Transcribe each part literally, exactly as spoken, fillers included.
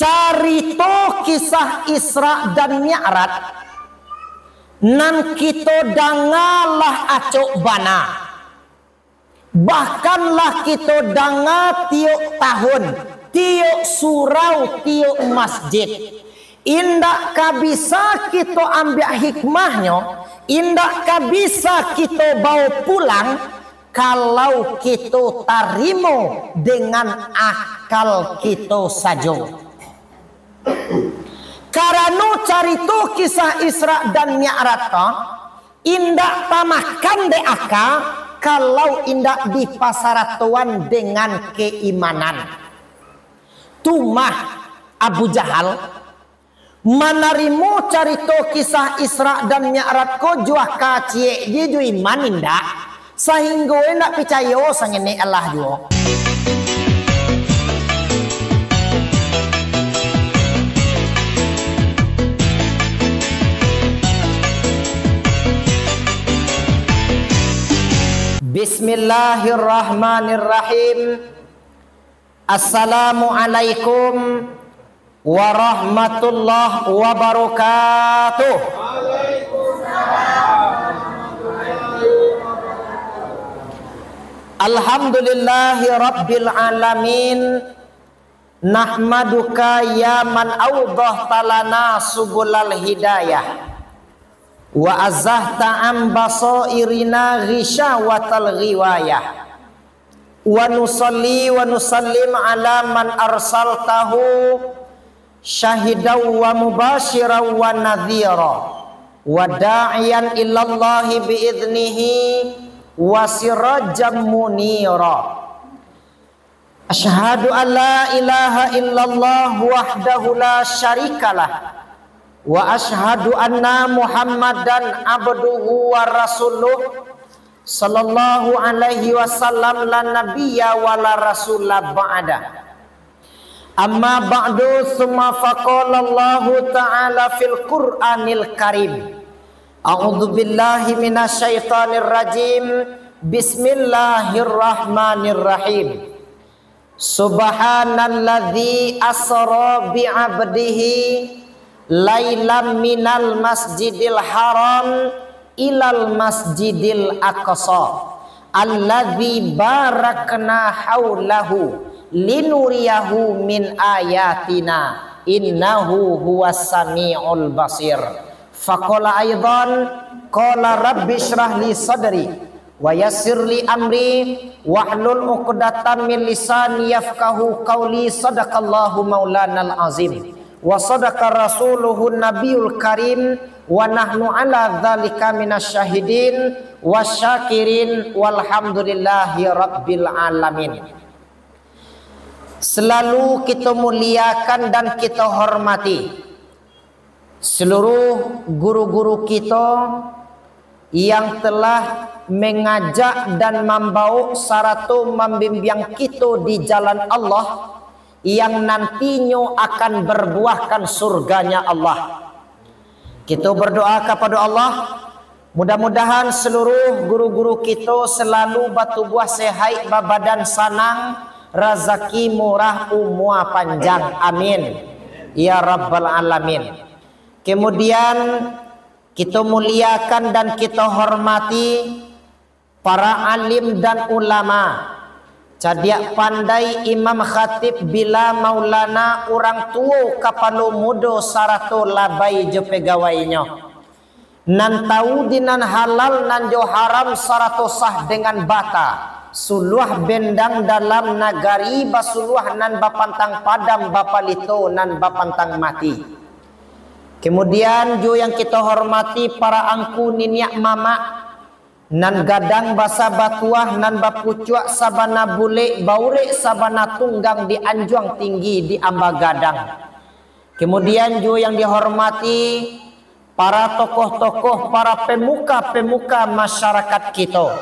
Carito kisah Isra dan Mi'raj nan kito danga lah acok bana. Bahkan lah kito danga tiok tahun, tiok surau, tiok masjid. Indak ka bisa kito ambiak hikmahnyo, indak ka bisa kito bawa pulang, kalau kito tarimo dengan akal kito sajo. Karano carito kisah Isra dan Mi'raj ko indak tamakan dek aka, kalau indak dipasaratoan dengan keimanan. Tu mah Abu Jahal manarimo carito kisah Isra dan Mi'raj ko jo aka ciek je jo iman indak, sahinggo indak picayo sangenek alah juo. Bismillahirrahmanirrahim. Assalamualaikum warahmatullahi wabarakatuh. Alhamdulillahi rabbil alamin. Nahmaduka ya man awdhahta lana subulal hidayah, wa azahta an basairina ghisyawatal ghiwayah. Wa nusalli wa nusallim ala man arsaltahu syahidan wa mubasyiran wa nadhira, wa da'iyan ilallahi bi'idhnihi, wa sirajan munira. Asyhadu an la ilaha illallah wahdahu la syarikalah, wa asyhadu anna Muhammadan abduhu wa rasuluh, sallallahu alaihi wasallam, la nabiyya wa la rasula ba'da. Amma ba'du, summa faqala Allahu ta'ala fil Qur'anil Karim. A'udzu billahi minasy syaithanir rajim. Bismillahirrahmanirrahim. Subhanalladzi asra bi 'abdihi lailam minal masjidil haram ilal masjidil aqsa, alladzi barakna haulahu linuriyahu min ayatina, innahu huwas samiul basir. Faqala aidan, qala rabbi syrah li sadri, wa yassir li amri, wahlul uqdatam min lisani yafqahu qauli. Sadaqallahu maulanal azim. Wa sadaqa rasuluhun nabiyul karim, wa nahnu ala dzalika minasy syahidin wasyakirin, walhamdulillahi rabbil alamin. Selalu kito muliakan dan kito hormati seluruh guru-guru kito yang telah mengajak dan mambawa sarato mambimbiang kito di jalan Allah, yang nantinyo akan berbuahkan surganya Allah. Kito berdoa kapado Allah, mudah-mudahan seluruh guru-guru kito selalu batubuah sehat, babadan sanang, razaki murah, umua panjang. Amin, ya rabbal alamin. Kemudian, kito muliakan dan kito hormati para alim dan ulama, cadiak pandai, imam, khatib, bila, maulana, urang tuo, kapalo mudo, sarato labai jo pegawainyo, nan tawu di nan halal nan jo haram, sarato sah dengan bata, suluah bendang dalam nagari, basuluah nan bapantang padam, bapalito nan bapantang mati. Kemudian, juo yang kito hormati para angku, niniak, mamak, nan gadang basa batuah, nan bapucuak sabana bulek, baurek sabana tunggang, di anjuang tinggi, di amba gadang. Kemudian, juo yang dihormati para tokoh-tokoh, para pemuka-pemuka masyarakat kito,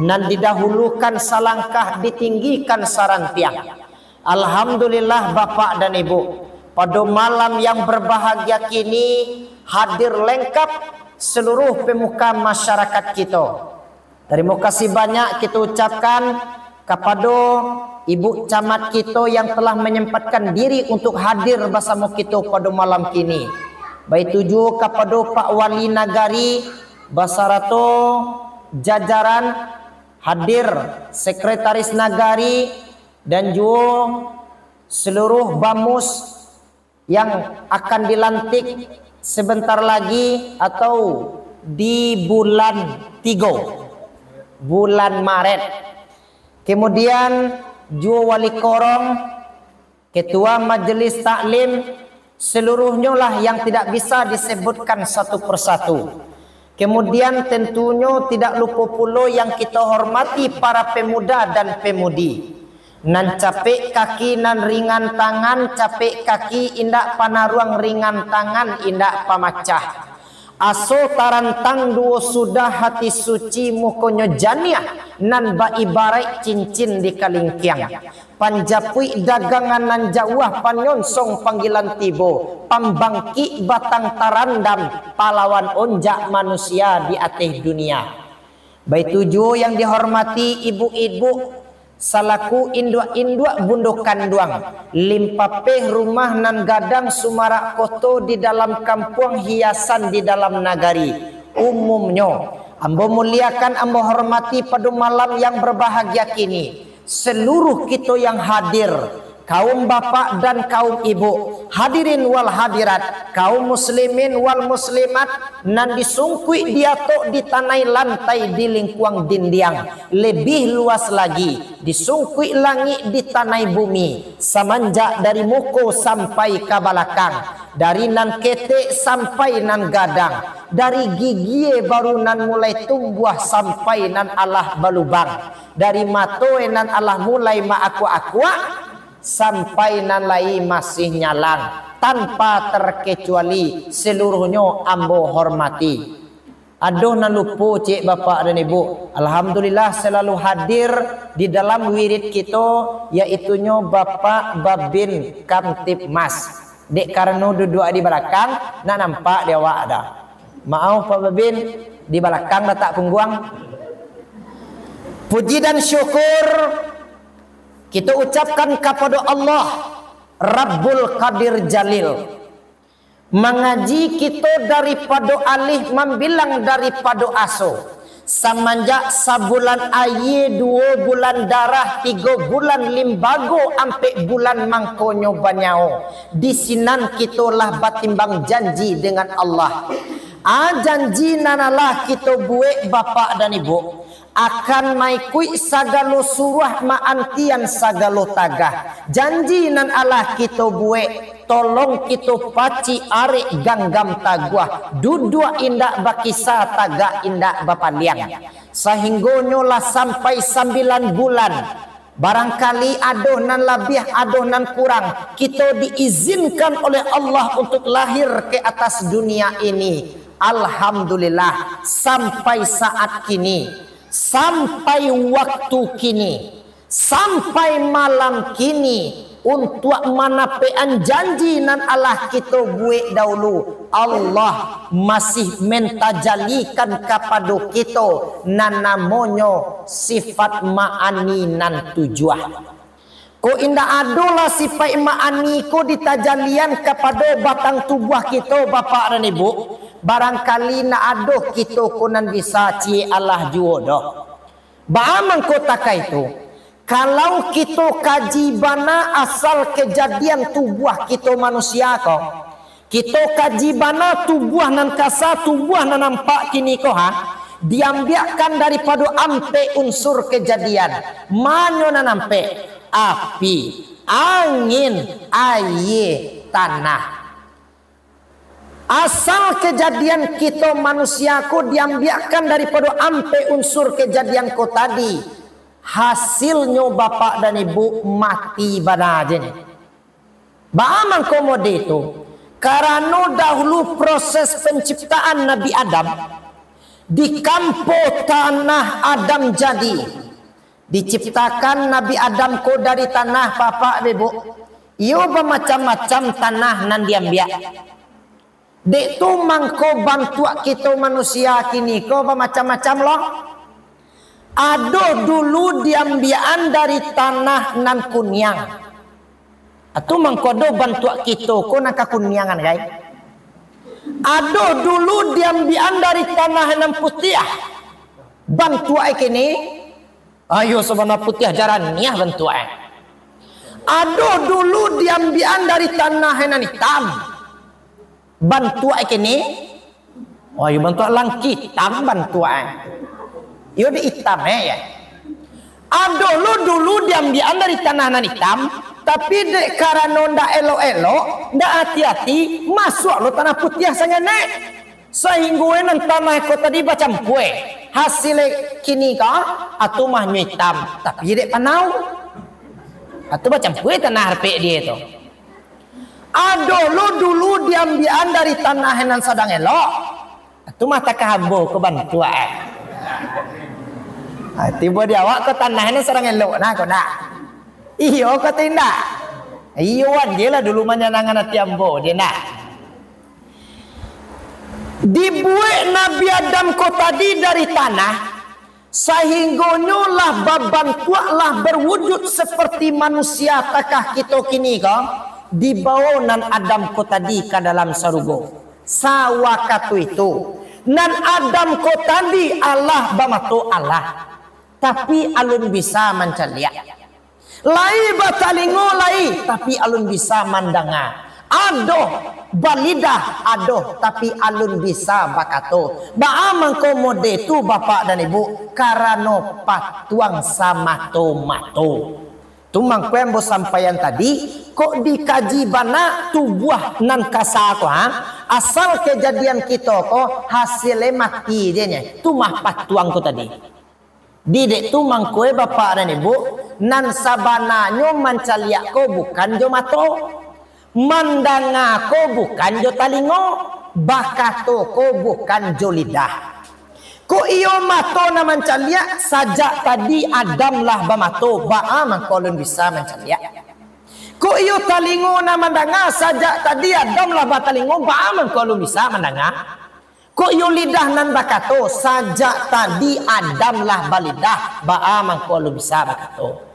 nan didahulukan salangkah, ditinggikan sarantiang. Alhamdulillah, Bapak dan Ibu, pado malam yang berbahagia kini hadir lengkap seluruh pemuka masyarakat kito. Tarimo kasih banyak kito ucapkan Kapado Ibu Camat kito yang telah manyempatkan diri untuk hadir basamo kito pado malam kini. Baitu juo kapado Pak Wali Nagari basarato jajaran hadir, Sekretaris Nagari, dan juo seluruh bamus yang akan dilantik sebentar lagi atau di bulan tigo, bulan Maret. Kemudian juo wali korong, ketua majelis taklim, seluruhnyo lah yang tidak bisa disebutkan satu persatu. Kemudian tentunyo tidak lupo pulo yang kito hormati para pemuda dan pemudi. Nan capek kaki nan ringan tangan, capek kaki indak panaruang ringan tangan indak pamacah. Aso tarantang duo sudah hati suci mukonyo janiah, nan baibaraik cincin di kalingkiang. Panjapuik dagangan nan jauah, panyonsong panggilan tibo, pambangkik batang tarandam, palawan onjak manusia di ateh dunia. Baitu juo yang dihormati ibu-ibu, salaku induak-induak bundo kanduang, limpapeh rumah nan gadang sumarak koto di dalam kampuang hiasan di dalam nagari. Umumnyo, ambo muliakan, ambo hormati pado malam yang berbahagia kini. Seluruh kito yang hadir, kaum bapak dan kaum ibu, hadirin wal hadirat, kaum muslimin wal muslimat, nan disungkuik diatok di tanai lantai di lingkuang dindiang, lebih luas lagi, disungkuik langik di tanai bumi, samanjak dari muko sampai ka balakang, dari nan ketek sampai nan gadang, dari gigie baru nan mulai tumbuah sampai nan alah balubang, dari mato nan alah mulai maakuak-akuak, sampai nan lai masih nyalang, tanpa terkecuali seluruhnyo ambo hormati. Adoh nan lupo, cek bapak dan ibu. Alhamdulillah, selalu hadir di dalam wirid kito, yaitunyo Bapak Babin Kamtibmas. Dek karano duduak di balakang, nak nampak di awak dah. Maaf, Pak Babin, di balakang latak pungguang. Puji dan syukur kito ucapkan kapado Allah, Rabbul Qadir Jalil. Mangaji kito daripado alih, mambilang daripado aso. Samanjak sabulan aia, duo bulan darah, tigo bulan limbago, ampek bulan mangkonyo banyawo. Di sinan kito lah batimbang janji dengan Allah. Ah, janji nan alah kito buek, bapak dan ibu, akan maikuik sagalo suruah, maantian sagalo tagah. Janji nan alah kito buek, tolong kito pacik arek, ganggam taguah, duduak indak bakisa, tagak indak bapaliang. Sahinggonyo lah sampai sambilan bulan. Barangkali adoh nan labiah, adoh nan kurang, kito diizinkan oleh Allah untuk lahir ke atas dunia ini. Alhamdulillah, sampai saat kini, sampai waktu kini, sampai malam kini, untuak manapekan janji nan alah kito buek dahulu, Allah masih mentajalikan kapado kito nan namonyo sifat ma'ani nan tujuah. Ko indak adolah sifat ma'ani ko ditajalian kapado batang tubuah kito, bapak dan ibu, barangkali ndak adoh kito ko nan bisa ciek alah juo doh. Baa mangko takah itu? Kalau kito kaji bana asal kejadian tubuah kito manusia ko, kito kaji bana tubuah nan kasa, tubuah nan nampak kini ko, ha, diambiakkan daripado ampek unsur kejadian. Manyo nan ampek? Api, angin, aia, tanah. Asal kejadian kito manusia ko diambiakkan daripado ampek unsur kejadian ko tadi, hasilnyo bapak dan ibu mati bana je ni. Baa mangko mode tu? Karano dahulu proses penciptaan Nabi Adam, di kampo tanah Adam jadi, diciptakan Nabi Adam ko dari tanah, bapak ibu. Iyo, bamacam-macam tanah nan diambiak. Dek tu mangko bantuak kito manusia kini ko bamacam-macam lo. Ado dulu diambiakan dari tanah nan kuniang. Atu mangko ado bantuak kito ko nan kakuniangan, gai. Ado dulu diambiakan dari tanah nan putiah. Bantuak e kini, ayo sabana putiah jaraniah bantuak e. Ado dulu diambiakan dari tanah nan itam. Bantuak e kini, oh, iyo bantuak langkitang bantuak e. Iyo di itam e, ya. Ado lo dulu diambiakan dari tanah nan itam, tapi dek karano ndak elok-elok, ndak ati-ati, masuak lo tanah putiah sangenek. Sahinggo e nan tanah ko tadi bacampua. Hasil e kini ka, atu mah nyo itam, tapi dek panau. Atu bacampua tanah rapek dia tu. Ado lo dulu diambiakan dari tanah nan sadang elok. Atu mah takah ambo ko bantuak e. Ha, tibo di awak ko tanah nan sadang elok nah ko nak. Iyo ko tindak. Iyo wan dia lah dulu manyanangan ati ambo dia nak. Dibuek Nabi Adam ko tadi dari tanah, sahinggonyo lah babantuak, lah berwujud seperti manusia takah kito kini ko, dibawo nan Adam ko tadi ka dalam sarugo. Sawakatu itu, nan Adam ko tadi alah bamato alah, tapi alun bisa mancaliak. Lai batalingo lai, tapi alun bisa mandanga. Ado balidah, ado, tapi alun bisa bakato. Baa mangko mode tu, Bapak dan Ibu? Karano patuang samato-mato. Tu mangko ambo sampaian tadi, kok dikaji bana tubuah nan kasa ko, ha? Asal kejadian kito ko hasilnyo mati je nyo. Tu mah patuang ko tadi. Di dek tu mangko e, Bapak dan Ibu, nan sabananyo mancaliak ko bukan jo mato, mandanga ko bukan jo talingo, bakato ko bukan jo lidah. Kok iyo mato nan mancaliak, sajak tadi Adam lah bamato, baa mangko alun bisa mancaliak? Kok iyo talingo nan mandanga, sajak tadi Adam lah batalingo, baa mangko alun bisa mandanga? Kok iyo lidah nan bakato, sajak tadi Adam lah balidah, baa mangko alun bisa bakato?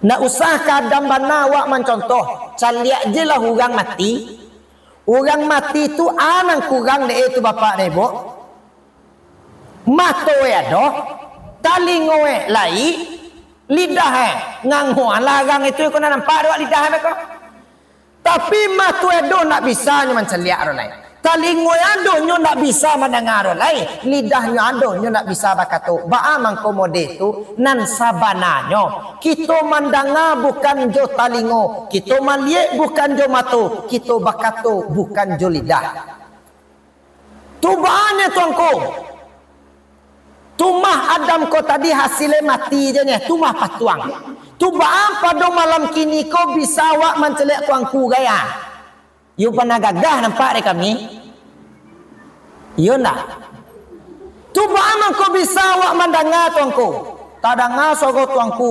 Ndak usah ka Adam bana awak mancontoh, caliak je lah urang mati. Urang mati tu a nan kurang dek e tu, Bapak dek Ibu? Mato e ado, talingo e lai, lidah e ngango alarang itu, iko nan nampak dek awak lidah e ko. Tapi mato e ado ndak bisa nyo mancaliak doh lai. Talingo e ado nyo ndak bisa mandanga doh lai. Lidah nyo ado nyo ndak bisa bakato. Baa mangko mode tu? Nan sabananyo, kito mandanga bukan jo talingo, kito maliek bukan jo mato, kito bakato bukan jo lidah. Tu baa nyo Tuangku. Tu mah Adam ko tadi hasilnyo mati je nyo. Tu mah patuang. Tu baa pado malam kini ko bisa awak mancaliak Tuangku gaya? Iyo panah gagah nampak dek kami. Iyo ndak? Tu baa mangko bisa awak mandanga Tuangku? Tadanga suaro Tuangku,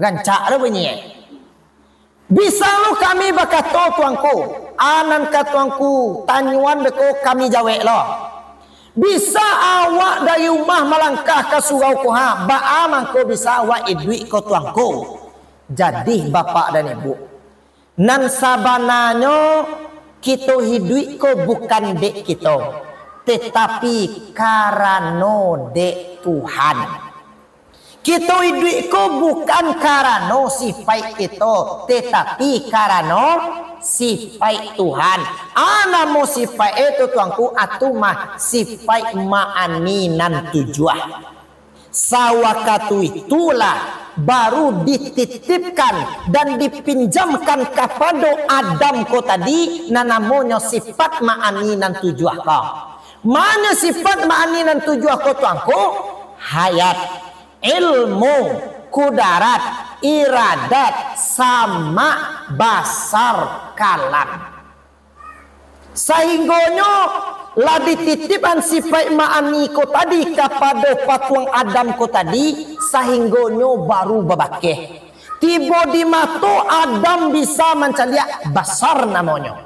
rancak lo bunyi e. Bisa lo kami bakato Tuangku, a nan ka Tuangku tanyoan beko kami jawek lo. Bisa awak dari umah malangkah ka surau ko ha, baa mangko bisa awak iduik ko Tuangku? Jadi Bapak dan Ibu, nan sabananyo kito iduik ko bukan dek kito, tetapi karano dek Tuhan. Kito iduik ko bukan karano sipaik kito, tetapi karano sipaik Tuhan. A namo sipaik e tu Tuangku, a tu mah sipaik maani nan tujuah. Sawakatu itulah baru dititipkan dan dipinjamkan kapado Adam ko tadi, nan namonyo sipat maani nan tujuah ko. Mano sipat maani nan tujuah ko Tuangku? Hayat, ilmu, kudarat, iradat, samak, basar, kalam. Sahinggonyo lah dititipan sipaik maani ko tadi kapado patuang Adam ko tadi, sahinggonyo baru babakeh. Tibo di mato Adam bisa mancaliak, basar namonyo.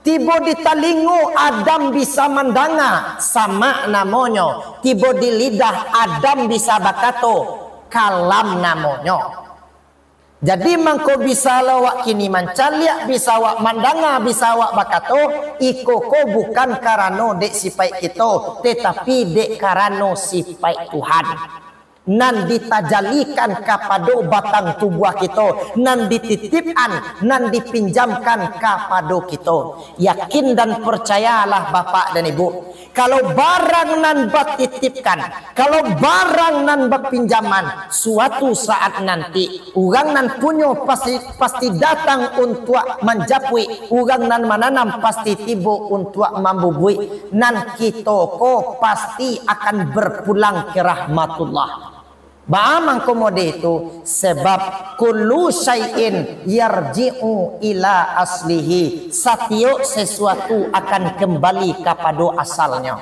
Tibo di talingo, Adam bisa mandanga, samak namonyo. Tibo di lidah, Adam bisa bakato, kalam namonyo. Jadi mangko bisa lo awak kini mancaliak, bisa awak mandanga, bisa awak bakato, iko ko bukan karano dek sipaik kito, tetapi dek karano sipaik Tuhan. Nan ditajalikan kapado batang tubuah kito, nan dititipkan, nan dipinjamkan kapado kito. Yakin dan percayalah, Bapak dan Ibu, kalau barang nan batitipkan, kalau barang nan bapinjaman, suatu saat nanti, urang nan punyo pasti, pasti datang untuak manjapuik, urang nan mananam pasti tibo untuak mambubuik, nan kito ko pasti akan berpulang ke rahmatullah. Baa mangko mode itu? Sebab kullu syai'in yarji'u ila aslihi. Satiok sesuatu akan kembali kapado asalnyo.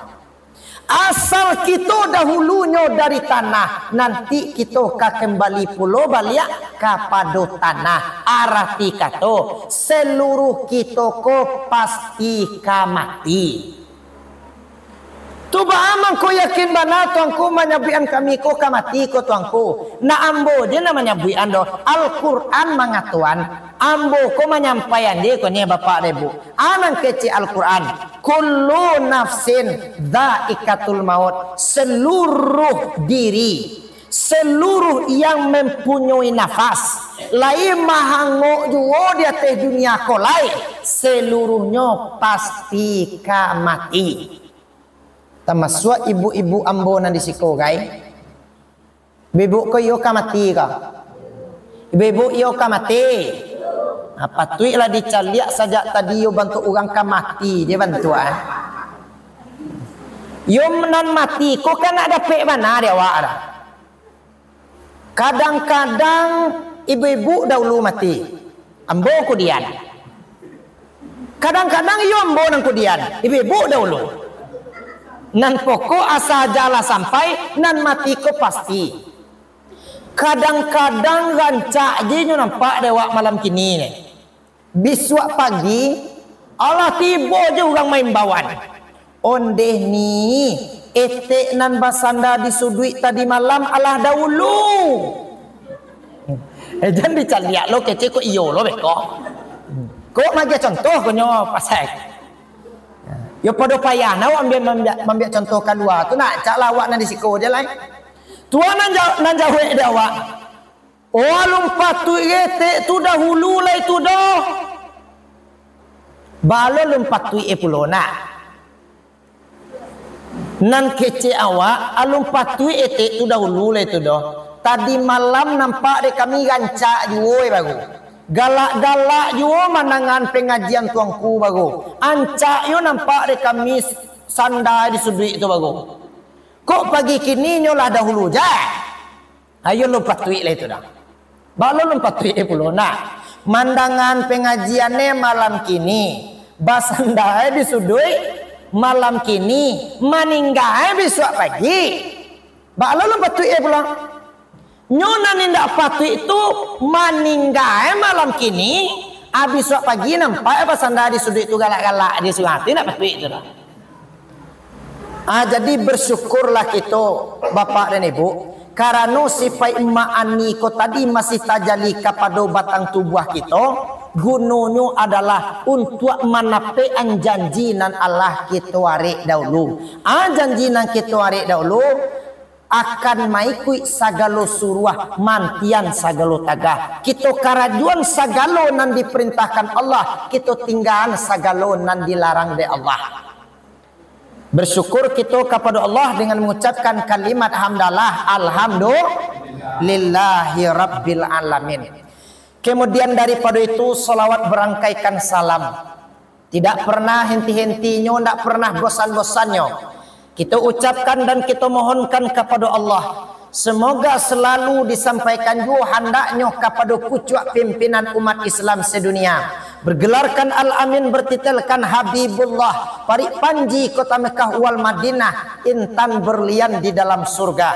Asal kito dahulunyo dari tanah, nanti kito ka kembali pulo baliak kapado tanah. Arati kato, seluruh kito ko pasti ka mati. Tu baa mangko yakin bana Tuangku manyabuikan kami ko ka mati ko Tuangku? Nak ambo je nan manyabuikan doh. Al-Quran mangatoan, ambo ko manyampaian je ko nyo Bapak dek Ibu. A nan kecek Al-Quran, "Kullu nafsin dzaiqatul maut." Seluruh diri, seluruh yang mempunyai nafas, lai mahangok juo di ateh dunia ko lai, seluruhnyo pasti ka mati. Tamasuak ibu-ibu ambo nan di siko, gai. Ibu-ibu ko iyo ka mati ko? Ibu-ibu iyo ka mati? Ha, patuiklah dicaliak sajak tadi iyo bantuak urang ka mati, dia bantuak, eh. Iyo nan mati ko kan nak dapek bana di awak dah. Kadang-kadang ibu-ibu dahulu mati, ambo kudian. Kadang-kadang iyo ambo nan kudian, ibu-ibu dahulu. Nan pokok asa ajalah sampai, nan mati ko pasti. Kadang-kadang rancak je nyo nampak dek awak malam kini ne. Bisuak pagi, alah tibo je urang maimbauan. Ondeh ni, etek nan basanda di suduik tadi malam alah dahulu. Eh, jan dicaliak lo kecek ko iyo lo beko. Ko magiah contoh ko nyo pasai. Yo pado payah nah awak mambiak, mambiak, mambiak contoh kalua tu nak, cak lah awak nan di siko je lai. Tuan nan ja-, nan jawek dek awak. Oh, alun patuik etek tu dahulu lai tu doh. Baa lo alun patuik e pulo nak. Nan kecek awak, alun patuik etek tu dahulu lai tu doh. Tadi malam nampak dek kami rancak juo e baru. Galak-galak juo mandangaan pengajian Tuangku baru. Rancak yo nampak dek kami sanda di suduik tu baru. Kok pagi kini nyo lah dahulu je? Ayo alun patuik lai tu dah. Baa lo alun patuik e pulo nah. Mandangaan pengajian e malam kini, basanda e di suduik malam kini, maningga e bisuak pagi. Baa lo alun patuik e pulo. Nyo nan indak patuik tu maningga e malam kini, a bisuak pagi nampak e basanda di suduik tu galak-galak di suduik tu, indak patuik tu dah. Ah, jadi bersyukurlah kito, Bapak dan Ibu, karano sipaik Mak Ani ko tadi masih tajali kapado batang tubuah kito, gunonyo adalah untuak manapekan janji nan alah kito arek dahulu. Ah, janji nan kito arek dahulu akan maikuik sagalo suruah, mantian sagalo tagah. Kito karajoan sagalo nan diparintahkan Allah, kito tinggaan sagalo nan dilarang dek Allah. Bersyukur kito kapado Allah dengan mangucapkan kalimat hamdalah, "Alhamdulillahirabbil alamin." Kemudian daripado itu, salawat barangkaikan salam. Tidak pernah henti-hentinyo, tidak pernah bosan-bosannyo. Kito ucapkan dan kito mohonkan kapado Allah, semoga selalu disampaikan juo handaknyo kapado pucuak pimpinan umat Islam sedunia. Bergelarkan Al-Amin, bertitelkan Habibullah, parik panji kota Mekah wal Madinah, intan berlian di dalam surga.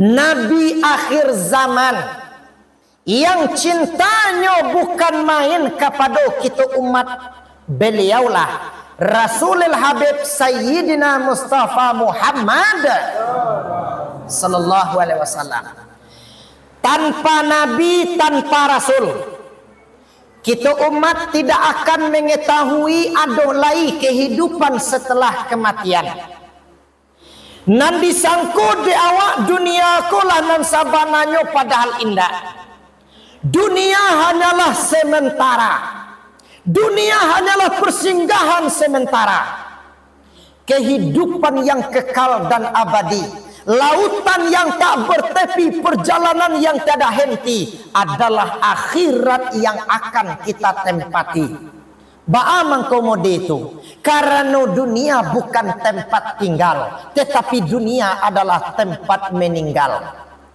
Nabi akhir zaman, yang cintanyo bukan main kapado kito umat, Beliaulah Rasulul Habib Sayyidina Mustafa Muhammad sallallahu alaihi wasallam. Tanpa Nabi, tanpa Rasul, kito umat tidak akan mengetahui ado lai kehidupan setelah kematian. Nan disangko dek awak dunia ko lah nan sabananyo, padahal indak. Dunia hanyalah sementara. Dunia hanyalah persinggahan sementara. Kehidupan yang kekal dan abadi, lautan yang tak bertepi, perjalanan yang tiada henti adalah akhirat yang akan kita tempati. Baa mangko mode tu? Karano dunia bukan tempat tinggal, tetapi dunia adalah tempat meninggal.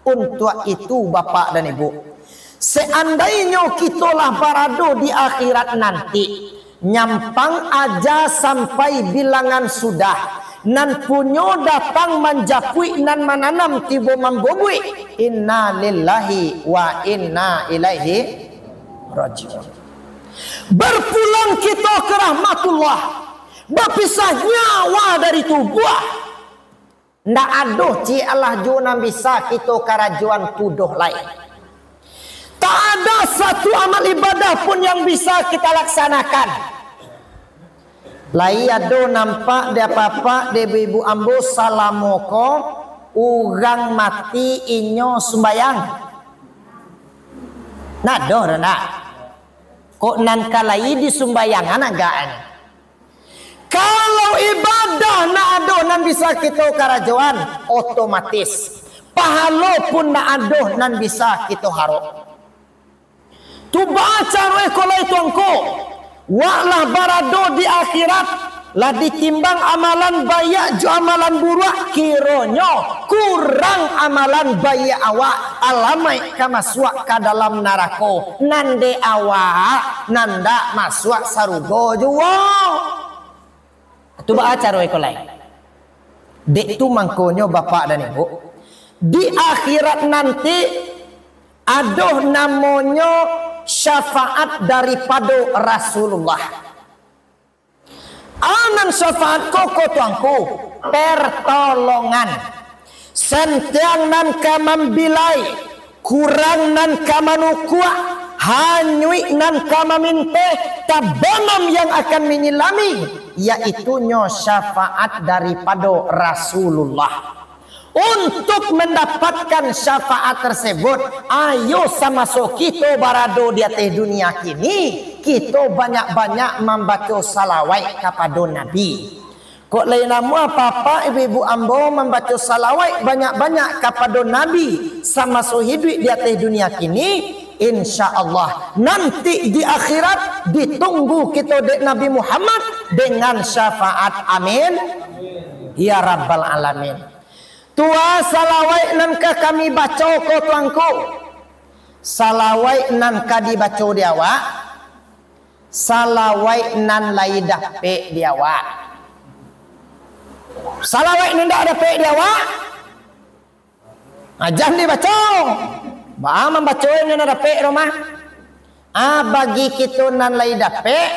Untuak itu, Bapak dan Ibu, seandainyo kito lah barado di akhirat nanti, nyampang aja sampai bilangan sudah, nan punyo datang manjapuik, nan mananam tibo mambobuik. Inna lillahi wa inna ilaihi rajiun. Berpulang kito ke rahmatullah, bapisah nyawa dari tubuah. Ndak ado ciek alah juo nan bisa kito karajoan tu doh lai. Tak ada satu amal ibadah pun yang bisa kita laksanakan. Lai ado nampak di apak-apak, di ibu-ibu ambo, salamo ko urang mati inyo sumbayang? Ndak ado doh, ndak? Kok nan ka lai disumbayangan agaknyo? Kalau ibadah ndak ado nan bisa kito karajoan, otomatis pahalo pun ndak ado nan bisa kito harok. Tu baa caro e ko lai tu angku? Wak lah barado di akhirat, lah ditimbang amalan baiak jo amalan buruak, kironyo kurang amalan baiak awak, alamaik ka masuak ka dalam narako, nan dek awak nan dak masuak sarugo juo. Tu baa caro e ko lai? Dek tu mangkonyo, Bapak dan Ibu, di akhirat nanti, ado namonyo syafaat daripado Rasulullah. Anan syafaat ko, ko tu angku, pertolongan. Santiang nan ka mambilai, kurang nan ka manukuak, hanyuik nan ka maminteh, tabanam yang akan manyilami, yaitunyo syafaat daripado Rasulullah. Untuk mendapatkan syafaat tersebut, ayo samaso kito barado di ateh dunia kini, kito banyak-banyak mambaco salawaik kapado Nabi. Kok lai namuah apak-apak, ibu-ibu ambo mambaco salawaik banyak-banyak kapado Nabi samaso hiduik di ateh dunia kini, insya Allah, nanti di akhirat ditunggu kito dek Nabi Muhammad dengan syafaat. Amin. Ya Rabbal Alamin. Tua salawaik nan ka kami baco ko, tuangku. Salawaik nan ka dibaco di awak, salawaik nan lai dapek di awak. Salawaik nan ndak dapek di awak, ah, jan dibaco. Baa mambaco nan ndak dapek tu mah? Ah, bagi kito nan lai dapek,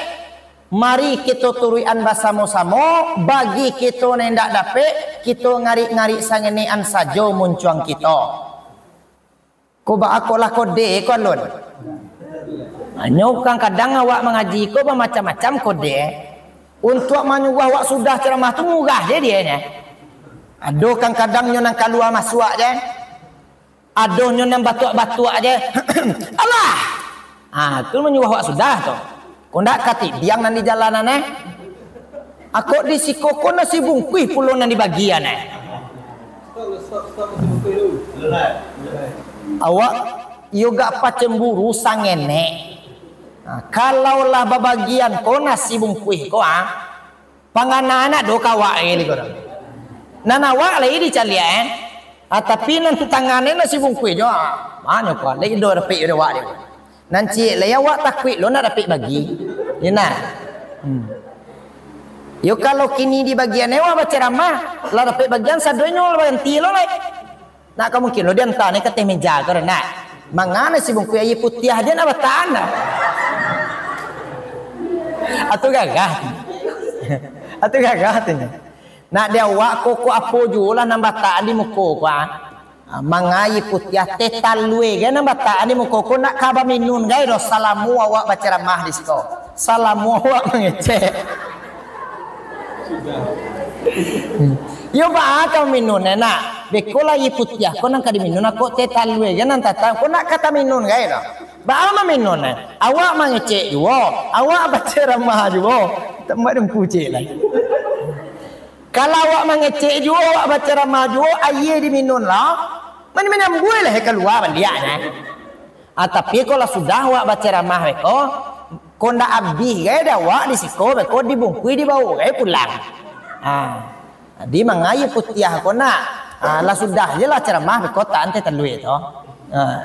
mari kito turuikan basamo-samo. Bagi kito nan indak dapek, kito ngarik-ngarik sangenekan sajo muncuang kito. Ko baa ko lah kode ko alun? Hanyo kadang-kadang awak mangaji ko bamacam-macam kode. Untuak manyuruah awak sudah caramah tu murah je dianyo. Ado kadang-kadang nyo nan kalua masuak je. Adonyo nan batuak-batuak je. Alah. Ah, tu manyuruah awak sudah tu. Kok ndak katidiang nan di jalanan, eh? Akok di siko ko nasi bungkuih pulo nan dibagian, eh? Awak iyo gak pacemburu sangenek. Nah, kalau lah babagian ko nasi bungkuih ko, ah, pangana anak do kawak lai ko. Nan awak lai dicaliak, eh. Ah, tapi nan tangan ni nasi bungkuih jo, ah. Manyo ko, lai do dapek jo awak ni. Nan ciek lai awak takuik lo nak dapek bagi. Yo nah. Hmm. Yo kalau kini di bagian awak bacaramah, lah dapek bagian sadonyo lah baganti lo lai. Nak ka mungkin lo dianta ni ka ateh meja ko, nak. Mangana si bungkuih aia putiah je nak batahan dah. Atu gagah tu. Atu gagah tu. Nak di awak ko, ko apo juo lah nan batak di muko ko, ah. Ah, manga aia putiah, teh talue gai nan batak di muko ko, nak ka baminun gai doh, salamo awak bacaramah di siko. Salamo awak mangecek. Hmm. Yo, baa ka minun, eh, nak? Beko lah aia putiah ko nan ka diminun, ako teh talue gai nan tatam ko, nak ka taminun gai doh. Baa maminun, eh? Awak mangecek juo, awak bacaramah juo. Tambah dengku cek lai. Kalau awak mangecek juo, awak bacaramah juo, aia diminun lah. Manyambuih lah kalua baliaknyo. Ah, tapi ko lah sudah awak bacaramah beko, ko ndak abih gai dek awak di siko beko, dibungkuih dibaok gai pulang. Ah. Jadi manga aia putiah ko nak. Ah, lah sudah je lah caramah beko, tatam teh talue tu. Ah,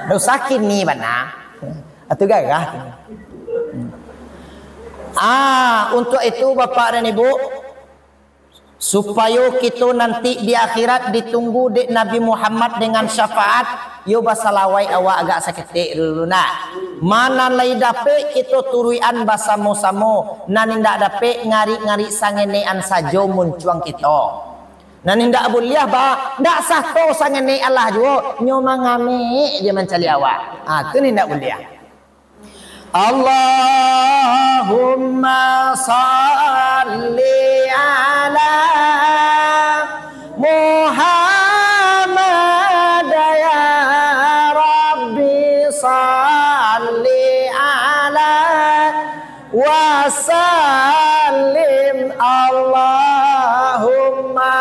ndak usah kini bana. Atu gagah tu. Hmm. Ah, untuak itu, Bapak dan Ibu, supayo kito nanti di akhirat ditunggu dek Nabi Muhammad dengan syafaat, yo basalawaik awak agak saketek dulu nak. Ma nan lai dapek kito turuikan basamo-samo, nan indak dapek ngarik-ngarik sangenekan sajo muncuang kito. Nan indak buliah ba, ndak sah to sangenek alah juo, nyo mangamek je mancaliak awak. Ah, tu nan indak buliah. Allahumma shalli ala Muhammad, ya Rabbi shalli ala wa sallim, Allahumma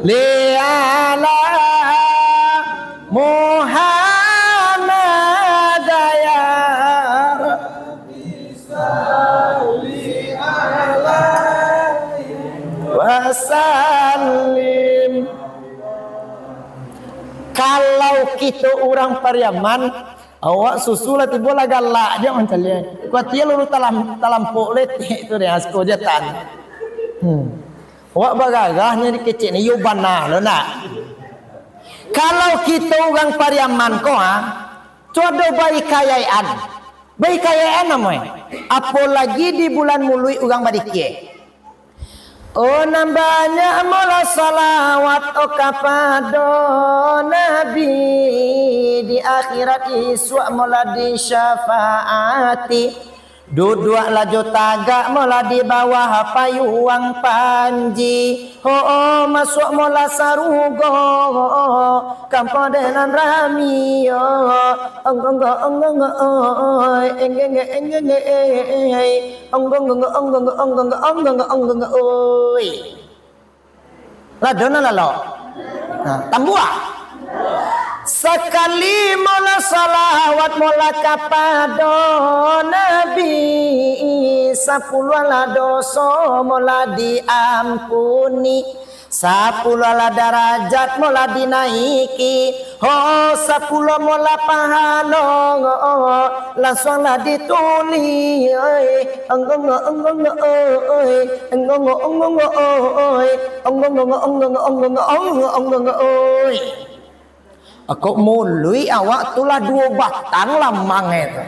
li ala Muhammad, ya Rabbi salli alaihi wa sallim. Kalau kito urang Pariaman, awak susu lah tibo lah galak je mancaliak. Kuatia luru talam-, talampok letek tu deh, asko jatan. Hmm. Awak bagagah nyo dikecek ni, yo bana lo nak. Kalau kito urang Pariaman ko, ha, tu ado baikayakan. Baikayakan namo e. Apolagi di bulan Muluik urang badikia. Oh, nan banyak molah salawat, oh, kapado Nabi, di akhirat isuak molah disyafaati. Duduaklah jo tagak molah di bawah payuang panji, ho, oh, masuak molah sarugo, ho, oh, kampo dek nan rami, oh, onggo, onggo, onggo, onggo, oi, enggenge, enggenge, ei. Onggo, onggo, onggo, onggo, oi. Lah ado nan lalok? Nah, tambuah. Sakali molah salawat molah kapado Nabi, sapuluah lah doso molah diampuni. Sapuluah lah darajat molah dinaiki, ho, sapuluah molah pahalo, langsuang lah ditulih, oi, onggo, onggo, onggo, oi, onggo, onggo, onggo, onggo, oi, onggo, onggo, onggo, oi. Kok muluik awak tu lah duo batang lamang e tu.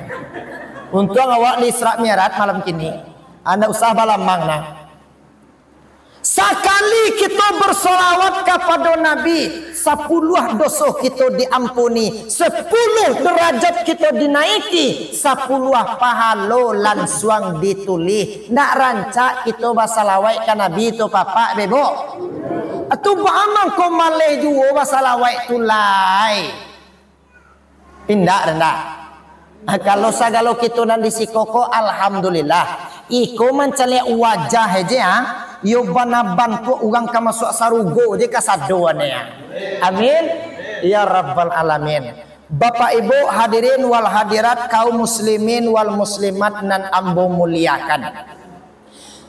Untuang awak di Isra Mi'raj malam kini. Ndak usah balamang nah. Sakali kito bersolawat kapado Nabi, sapuluah doso kito diampuni, sapuluah derajat kito dinaiki, sapuluah pahalo lansuang ditulih. Ndak rancak kito basalawaik ka Nabi tu, Bapak, Ibu? Tu baa mangko maleh juo basalawaik tu lai. Indak, indak. Ah, kalau sagalo kito nan di siko ko, alhamdulillah. Iko mancaliak wajah aja, ah. Yo bana bantuak urang ka masuak sarugo je kasadoan, ah. Amin. Ya Rabbal Alamin. Bapak Ibu hadirin wal hadirat, kaum muslimin wal muslimat nan ambo muliakan.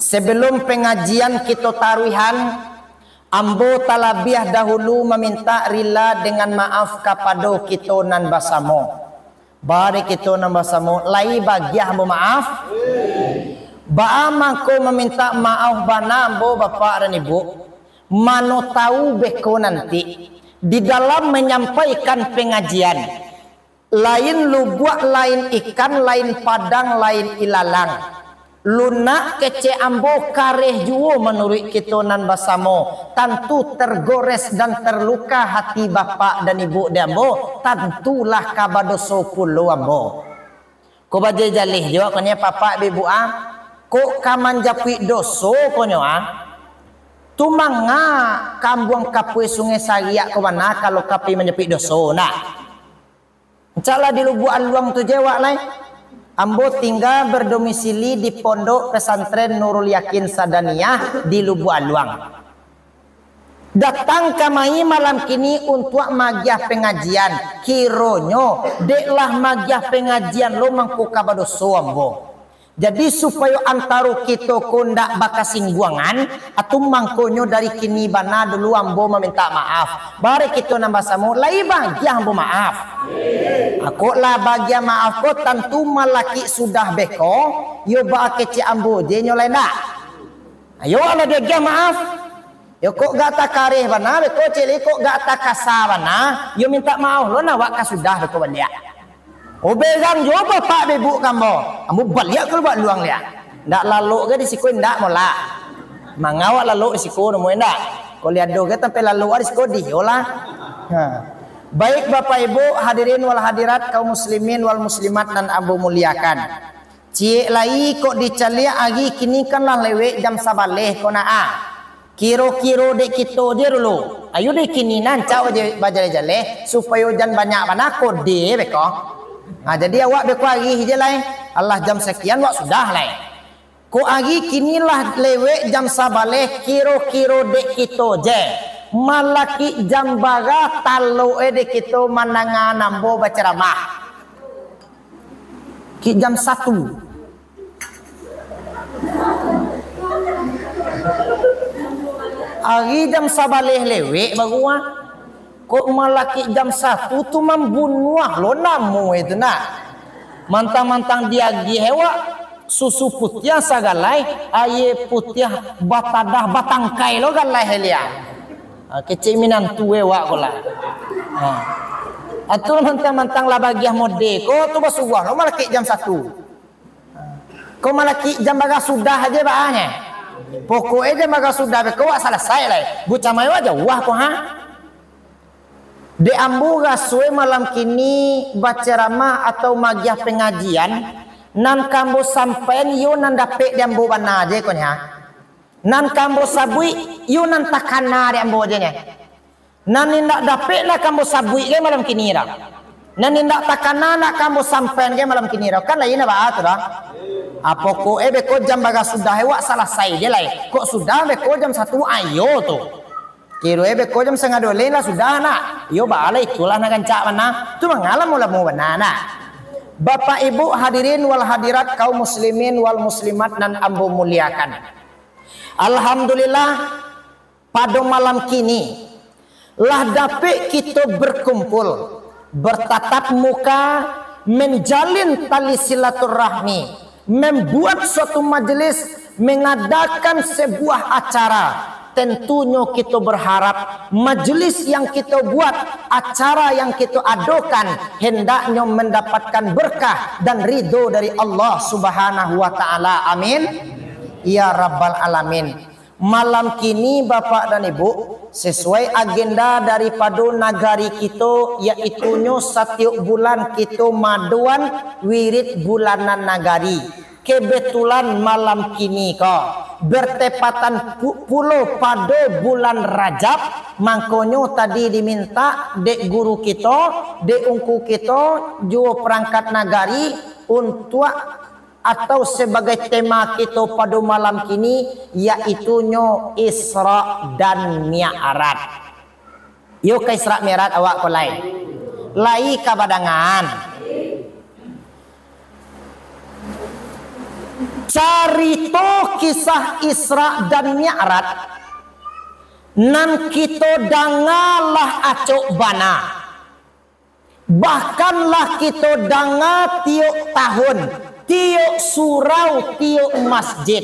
Sebelum pengajian kito taruihan, ambo talabiah dahulu mamintak rila dengan maaf kapado kito nan basamo. Baa dek kito nan basamo, lai bagiah ambo maaf? Baa mangko mamintak maaf bana ambo, Bapak dan Ibu? Mano tahu beko nanti, di dalam manyampaikan pengajian, lain lubuak, lain ikan, lain padang, lain ilalang. Lunak kecek ambo kareh juo manuruik kito nan basamo. Tantu tergores dan terluka hati bapak dan ibu di ambo. Tantulah ka badoso pulo ambo. Ko bajaleh-jaleh jo konyo papak ibu ah. Kok ka manjapuik doso konyo ah. Tu manga kambuang kapui Sungai Sariak ko bana kalau ka pai manjapuik doso, ndak? Ancak lah di Lubuak Aluang tu je awak lai. Ambo tingga berdomisili di Pondok Pesantren Nurul Yakin Sadaniyah di Lubuak Aluang. Datang kamari malam kini untuak magiah pengajian. Kironyo, dek lah magiah pengajian lo mangko ka badoso ambo. Jadi, supayo antaro kito ko ndak bakasingguangan, atu mangkonyo dari kini bana dulu ambo mamintak maaf. Bari kito nan basamo, lai bagiah ambo maaf. Kok lah bagiah maaf ko, tantu malakik sudah beko, yo baa kecek ambo je nyo lai ndak? Ayo lah diagiah maaf. Yo kok gak takareh bana beko, cili kok gak takasa bana, yo mintak maaf lo nah, wak ka sudah beko baliak. Obegang jo bapak bebuk kambo. Ambo baliak ka Lubuak Aluang liak. Ndak lalok ge di siko indak molak. Mangawak lalok di siko namo indak. Kok liado ge sampai lalok di siko diyolah. Ha. Baik Bapak Ibu, hadirin wal hadirat, kaum muslimin wal muslimat nan ambo muliakan. Ciek lai kok dicaliak ari kini kan lah lewek jam sabaleh ko nah ah. Kiro-kiro dek kito je dulu. Ayo dek kini nan cau je bajaleh-jaleh, supayo jan banyak bana kode beko. Ha, jadi awak beko arih je lai. Alah jam sakian wak sudah lai. Kok ari kini lah lewek jam sabaleh, kiro-kiro dek kito je. Malakik jam bara talok e dek kito mandanga ambo bacaramah. Kik jam satu. Ari jam sabaleh lewek baru ah. Kok malakik jam satu tu mambunuah lo namo itu nak. Mantang-mantang diagiah awak susu putiah sagalai, aia putiah batadah batangkai lo galai helia. Ha, kecek minantu e wak ko lah. Ha. Atu mantang-mantang lah bagiah mode ko tu basuah lo malakik jam satu. Ko malakik jam bara sudah aja baanyo. Pokok e jam bara sudah beko wak salasai lai. Bucamai wak jauah ko ha. Dek ambo raso e malam kini bacaramah atau magiah pengajian, nan ka ambo sampaian iyo nan dapek di ambo bana je ko nya. Nan ka ambo sabuik, iyo nan takana di ambo je nyo. Nan indak dapek nak ka ambo sabuik ge malam kini dah. Nan indak takana nak ka ambo sampaian ge malam kini dah. Kan lain baa tu dah. Ah, pokok e beko jam bara sudah e wak salasai je lai. Kok sudah beko jam satu ayo tu. Kiro e beko jam sangah duo lai lah sudah nak. Iyo baa lah itulah nak gancak bana. Tu mangalam ulamo bana nak. Bapak Ibu hadirin wal hadirat kaum muslimin wal muslimat nan ambo muliakan. Alhamdulillah, pado malam kini, lah dapek kito berkumpul, bertatap muka, menjalin tali silaturahmi, membuat suatu majelis, mengadakan sebuah acara. Tentunyo kito berharap majelis yang kito buat, acara yang kito adokan, hendaknyo mendapatkan berkah dan ridho dari Allah Subhanahu wa Ta'ala. Amin. Ya Rabbal Alamin. Malam kini, Bapak dan Ibu, sesuai agenda daripado nagari kito, yaitunyo satiok bulan kito maadoan wirid bulanan nagari. Kebetulan malam kini ko bertepatan pu-, pulo pado bulan Rajab, mangkonyo tadi dimintak dek guru kito, dek ungku kito, juo perangkat nagari untuak atau sebagai tema kito pado malam kini, yaitunyo Isra dan Mi'raj. Iyo ka Isra Mi'raj awak ko lai? Lai ka badangaan. Carito kisah Isra dan Mi'raj nan kito danga lah acok bana. Bahkan lah kito danga tiok tahun, tiok surau, tiok masjid.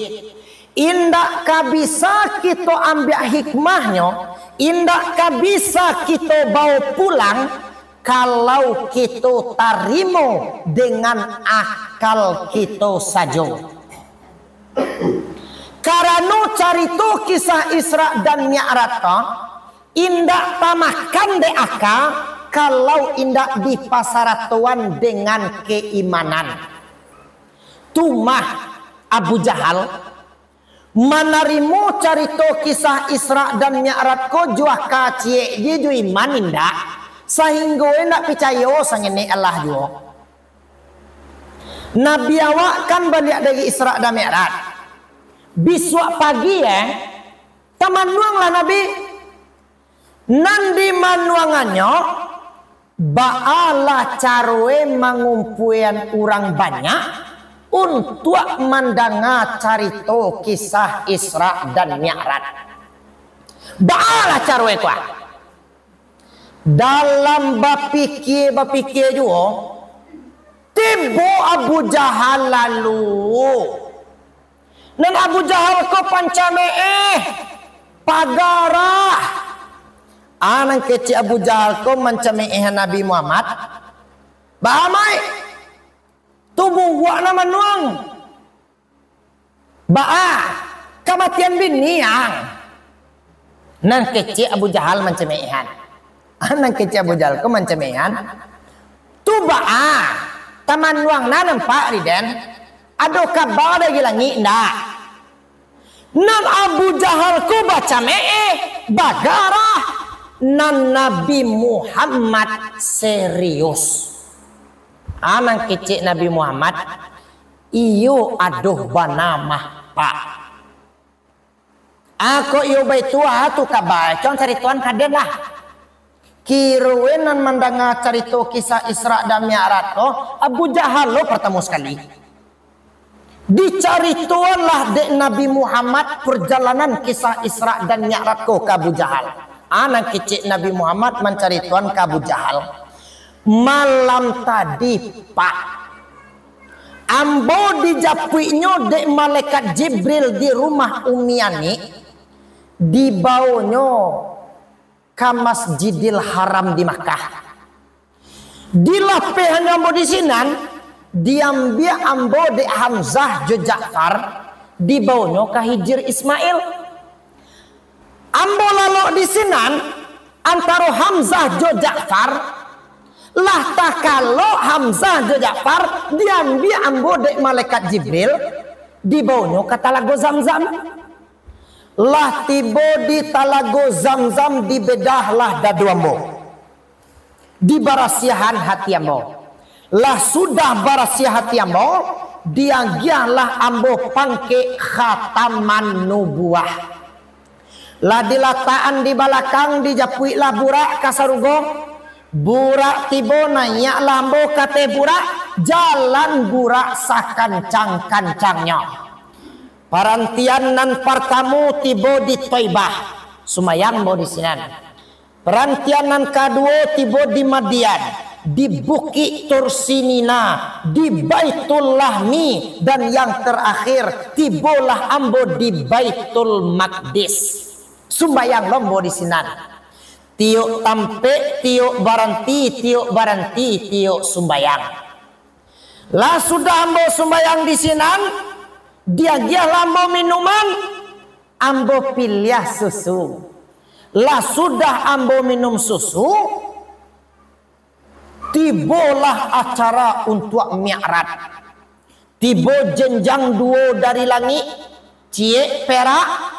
Indak ka bisa kito ambiak hikmahnyo, indak ka bisa kito bawa pulang, kalau kito tarimo dengan akal kito sajo. Karano carito kisah Isra dan Mi'raj ko indak tamakan dek aka, kalau indak dipasaratoan dengan keimanan. Tu mah Abu Jahal manarimo carito kisah Isra dan Mi'raj ko jo aka ciek je jo iman indak, sahinggo indak picayo sangenek alah juo. Nabi awak kan baliak dari Isra dan Mi'raj. Bisuak pagi, eh, tamanuanglah Nabi. Nan dimanuangannyo, baalah caroe mangumpuian urang banyak untuak mandanga carito kisah Isra dan Mi'raj. Baalah caroe ko, ah. Dalam bapikie-bapikie juo, tibo Abu Jahal lalu. Nan Abu Jahal ko pancameeh, pagarah. Ah, nan kecek Abu Jahal ko mancameeh Nabi Muhammad. Baa mai? Tu buruak nan manuang. Baa, kamatian bini ang. Nan kecek Abu Jahal mancameehan. Nan kecek Abu Jahal ko mancameehan. Tu baa, tamanuang nan nampak di den. Ado kaba dari langik ndak? Nan Abu Jahal ko bacameeh, bagarah. Nan Nabi Muhammad serius. Ah, nan kecek Nabi Muhammad, iyo adoh bana mah, Pak. Ah, kok iyo baitu, ah, tu kaba, cuang caritoan ka den lah. Kiroe nan mandanga carito kisah Isra dan Mi'raj ko, Abu Jahal lo partamo sakali. Dicaritoanlah dek Nabi Muhammad parjalanan kisah Isra dan Mi'raj ko ka Abu Jahal. Ah, nan kecek Nabi Muhammad mancaritoan ka Abu Jahal. Malam tadi, Pak, ambo dijapuiknyo dek malaikat Jibril di rumah Umi Ani, dibaonyo ka Masjidil Haram di Makkah. Dilapehannyo ambo di sinan, diambiak ambo dek Hamzah jo Ja'far, dibaonyo ka Hijir Ismail. Ambo lalok di sinan, antaro Hamzah jo Ja'far, lah takalok Hamzah jo Ja'far, diambiak ambo dek malaikat Jibril, dibaonyo ka Talago Zamzam. Lah tibo di Talago Zamzam, dibedahlah dadu ambo. Dibarasiahan hati ambo. Lah sudah barasiah hati ambo, diagiahlah ambo pangkek khataman nubuah. Lah dilatakan di balakang, dijapuiklah burak ka sarugo. Burak tibo, naiaklah ambo ka ateh burak, jalan burak sakancang-kancangnyo. Parantian nan partamo tibo di Taibah, sumbayang ambo di sinan. Parantian nan kaduo tibo di Madian, di Bukik Tursinina, di Baitullahmi, dan yang terakhir, tibolah ambo di Baitul Maqdis. Sumbayang lo ambo di sinan. Tiok tampek, tiok baranti, tiok baranti, tiok sumbayang. Lah sudah ambo sumbayang di sinan, diagiahlah ambo minuman, ambo piliah susu. Lah sudah ambo minum susu, tibolah acara untuak Mi'raj. Tibo jenjang duo dari langik, ciek perak,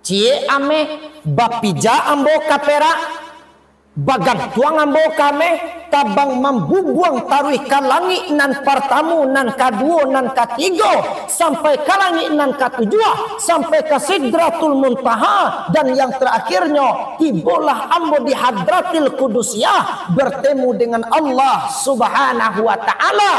ciek ameh, bapijak ambo ka perak, bagantuang ambo ka ameh, tabang mambubuang taruih ka langik nan partamo, nan kaduo, nan katigo, sampai ka langik nan katujuah, sampai ka Sidratul Muntaha, dan yang terakhirnyo, tibolah ambo di Hadratil Qudusiyah, bertemu dengan Allah Subhanahu wa Ta'ala,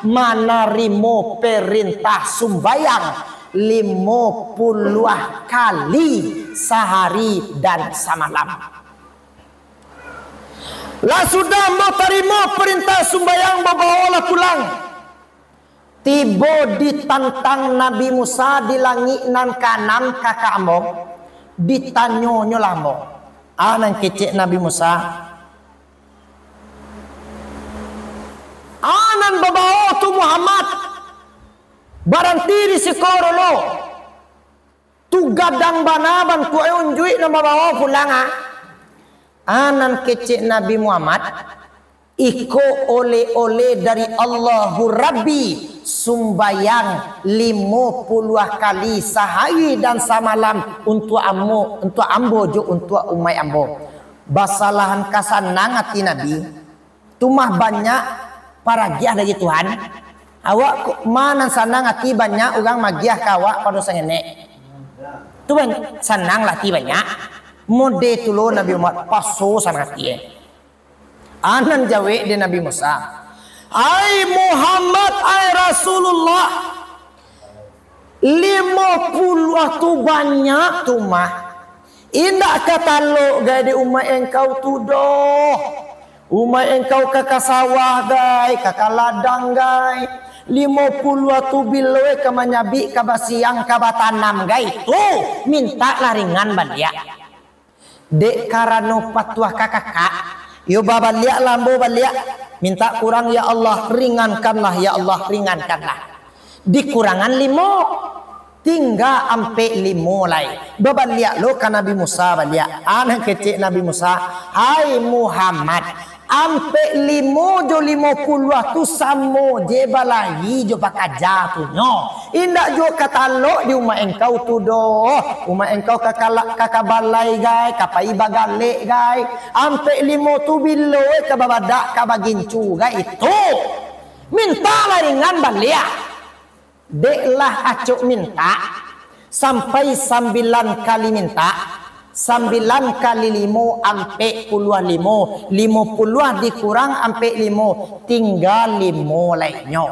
manarimo perintah sumbayang limo puluah kali sahari dan samalam. Lah sudah ambo tarimo parintah sumbayang, babaolah pulang. Tibo ditantang Nabi Musa di langik nan kaanam, kakak ambo, ditanyonyo lah ambo. Ah, nan kecek Nabi Musa. Ah, nan babao tu Muhammad. Baranti di siko dulu. Tu gadang bana bantuaknyo, unjuik nan babawo pulang, ah. Ah, nan kecek Nabi Muhammad, iko oleh-oleh dari Allahu Rabbi, sumbayang limo puluah kali sahari dan samalam untuak ambo, untuak ambo jo untuak umaik ambo. Basalahan ka sanang ati Nabi, tu mah banyak paragiah dari Tuhan. Awak ko-, ma nan sanang ati banyak urang magiah ka awak pado sangenek. Tu ban-, sanang lah ati banyak. Mode tu lo Nabi Muhammad, paso sanang ati, eh. Anan jawek dek Nabi Musa, "Ai Muhammad, ai Rasulullah, limo puluah tu banyak tu mah. Indak ka talok gai dek umaik engkau tu doh. Umaik engkau ka, ka sawah gai, ka, ka ladang gai. Limo puluah tu bilo ka manyabik, ka basiang, ka batanam gai tu, mintaklah ringan baliak." Dek karano patuah ka kakak, yo babaliaklah ambo baliak, mintak kurang, "Ya Allah, ringankanlah, ya Allah, ringankanlah." Dikurangan limo, tingga ampek limo lai. Babaliak lo ka Nabi Musa baliak. Ah, nan kecek Nabi Musa, "Hai Muhammad, ampek limo jo limo puluah tu samo je balahi jo bakaja tu nyo. Indak juo ka talok di umaik engkau tu doh. Umaik engkau ka kala-, ka, ka balai gai, ka pai bagalek gai. Ampek limo tu bilo ka babadak, ka bagincu gai tu. Mintaklah ringan baliak." Dek lah acok mintak, sampai sambilan kali mintak, sambilan kali limo, ampek puluah limo, limo puluah dikurang ampek limo, tingga limo lai nyo.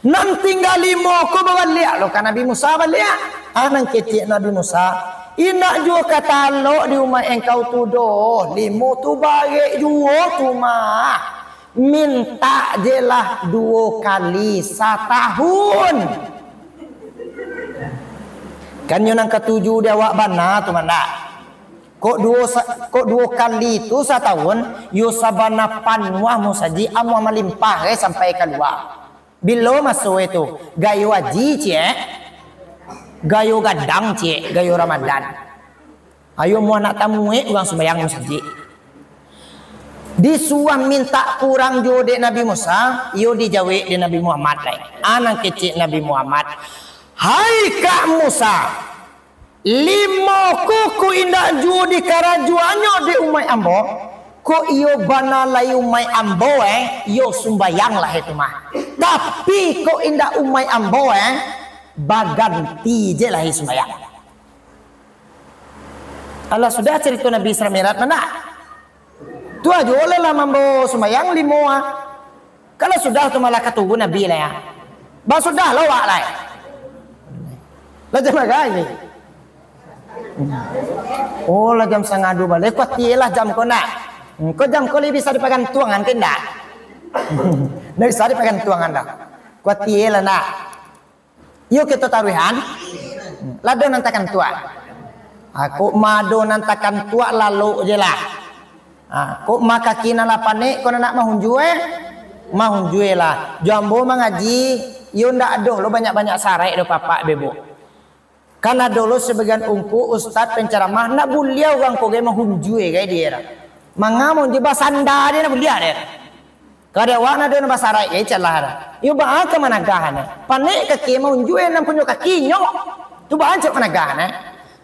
Nan tingga limo ko babaliak lo ka Nabi Musa baliak. Ah, nan kecek Nabi Musa, "Indak juo ka talok di umaik engkau tu doh, limo tu barek juo tu mah. Mintak je lah duo kali satahun." Kan nyo nan katuju di awak bana tu, mandak? Kok duo sa-, kok duo kali tu satahun, yo sabana panuah musajik, amuah malimpah, eh, sampai kalua. Bilo maso e tu? Gayo aji ciek, gayo gadang ciek, gayo Ramadan. Ayo muah nak tamuek urang sumbayang musajik. Disuah mintak kurang juo dek Nabi Musa, iyo dijawek dek Nabi Muhammad lai. Anan kecek Nabi Muhammad, "Hai kak Musa, limo ko, ko indak juo dikarajoannyo dek umaik ambo, ko iyo bana lai umaik ambo, eh, iyo sumbayang lah itu mah. Tapi ko indak umaik ambo, eh, baganti je lah sumbayang." Alah sudah carito Nabi Isra Mi'raj ma ndak? Tu ajo lah, lah mambawo sumbayang limo ah. Kalau sudah tu malah ka turun Nabi lah ya. Basudah lah awak lai. Lah jam bara ni? Oh, lah jam sangah duo baleh. Kuatie lah jam ko nak. Hmm, ko jam ko lai bisa dipagantuangan ke ndak? Ndak bisa dipagantuangan dah. Kuatie lah nak. Iyo kito taruihan. Lah ado nan takantuak. Ha, kok ma ado nan takantuak, lalok je lah. Ha, kok ma kaki nan lah panek, ko nan nak mahunjua, eh? Mahunjua lah. Jo ambo mangaji, iyo ndak ado lo banyak-banyak saraik do papak bebok. Kan ado lo sabagian ungku ustad penceramah, ndak buliah urang ko gai mahunjua gai di era. Manga mahunjua, basanda je ndak buliah di era. Kade awak nan ado nan basaraik, eh, calah dah. Iyo baa ka managah ne. Panek kaki mahunjua nan punyo kaki nyo. Tu baa cok managah ne.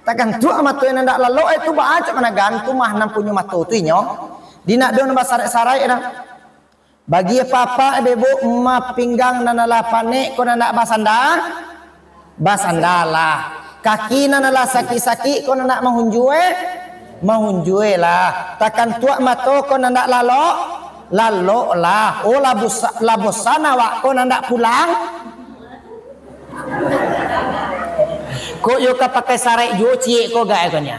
Tagantuak mato nan dak lalok, eh, tu baa cok managah, tu mah nan punyo mato tu inyo. Di nak ado nan basaraik-saraik dah. Bagi papak bebok ma pinggang nan alah panek ko nan dak basanda. Basandalah. Kaki nan alah sakik-sakik ko nan nak mahunjua, mahunjualah. Takantuak mato ko nan nak lalok, laloklah. Oh, lah bosa-, lah bosan awak ko nan nak pulang. Kok yo ka pakai saraik juo ciek ko gai ko nya.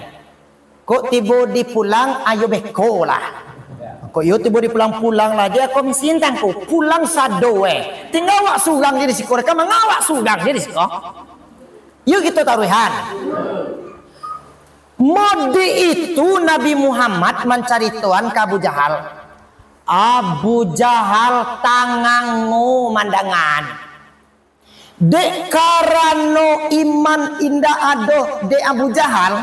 Kok tibo di pulang, ayo beko lah. Kok iyo tibo di pulang, pulang lah. Dia ko misintang ko, pulang sado eh. Tingga awak surang je di siko, ka manga awak surang je di siko. Iyo kito taruihan. Mode itu Nabi Muhammad mancaritoan ka Abu Jahal. Abu Jahal tangango mandangan. Dek karano iman indak ado dek Abu Jahal,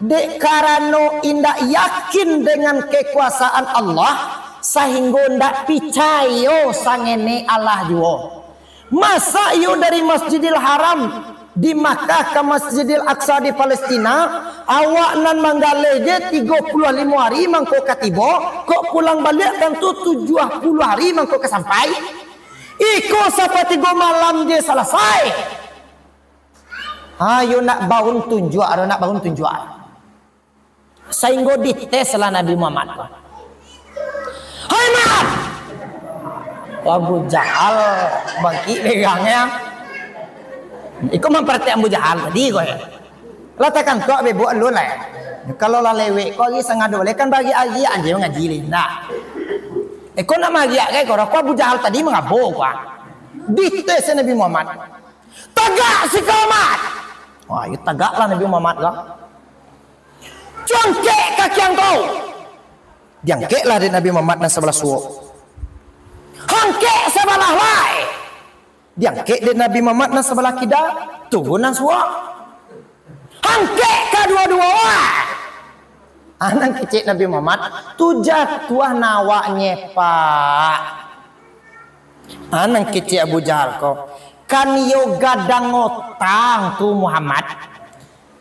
dek karano indak yakin dengan kekuasaan Allah, sahinggo ndak picayo sangene alah juo. Masa iyo dari Masjidil Haram di Makkah ka Masjidil Aqsa di Palestina, awak nan manggaleh je tigo puluah limo ari mangko ka tibo, kok pulang baliak tantu tujuah puluah ari mangko ka sampai. Iko sapatigo malam je salasai. Ayo nak baun tunjuak, ado nak baun tunjuak. Sahinggo diteslah Nabi Muhammad ko. "Hai Mat!" Abu Jahal bangkik begangnyo. Iko mamparatik Abu Jahal tadi ko yo. Lah takangkok bebok lu lah. Kalau lah lewek ko ari sangado lai kan bagi-agi anjing ngaji lai. Nah. Iko nak magiak kai ko, ko Abu Jahal tadi mangabo ko. Dites Nabi Muhammad. "Tagak sikau, Mat!" Wah, iyo tagaklah Nabi Muhammad ko. "Cuangkek kaki angkau!" Diangkeklah dek Nabi Muhammad nan sabalah suok. "Angkek sabalah lai!" Diangkek dek Nabi Muhammad nan sabalah kida, turun nan suok. "Angkek kaduo-duo!" Ah, nan kecek Nabi Muhammad, "Tu jatuah nawaknye, Pak." Ah, nan kecek Abu Jahal ko, "Kan iyo gadang otang tu Muhammad.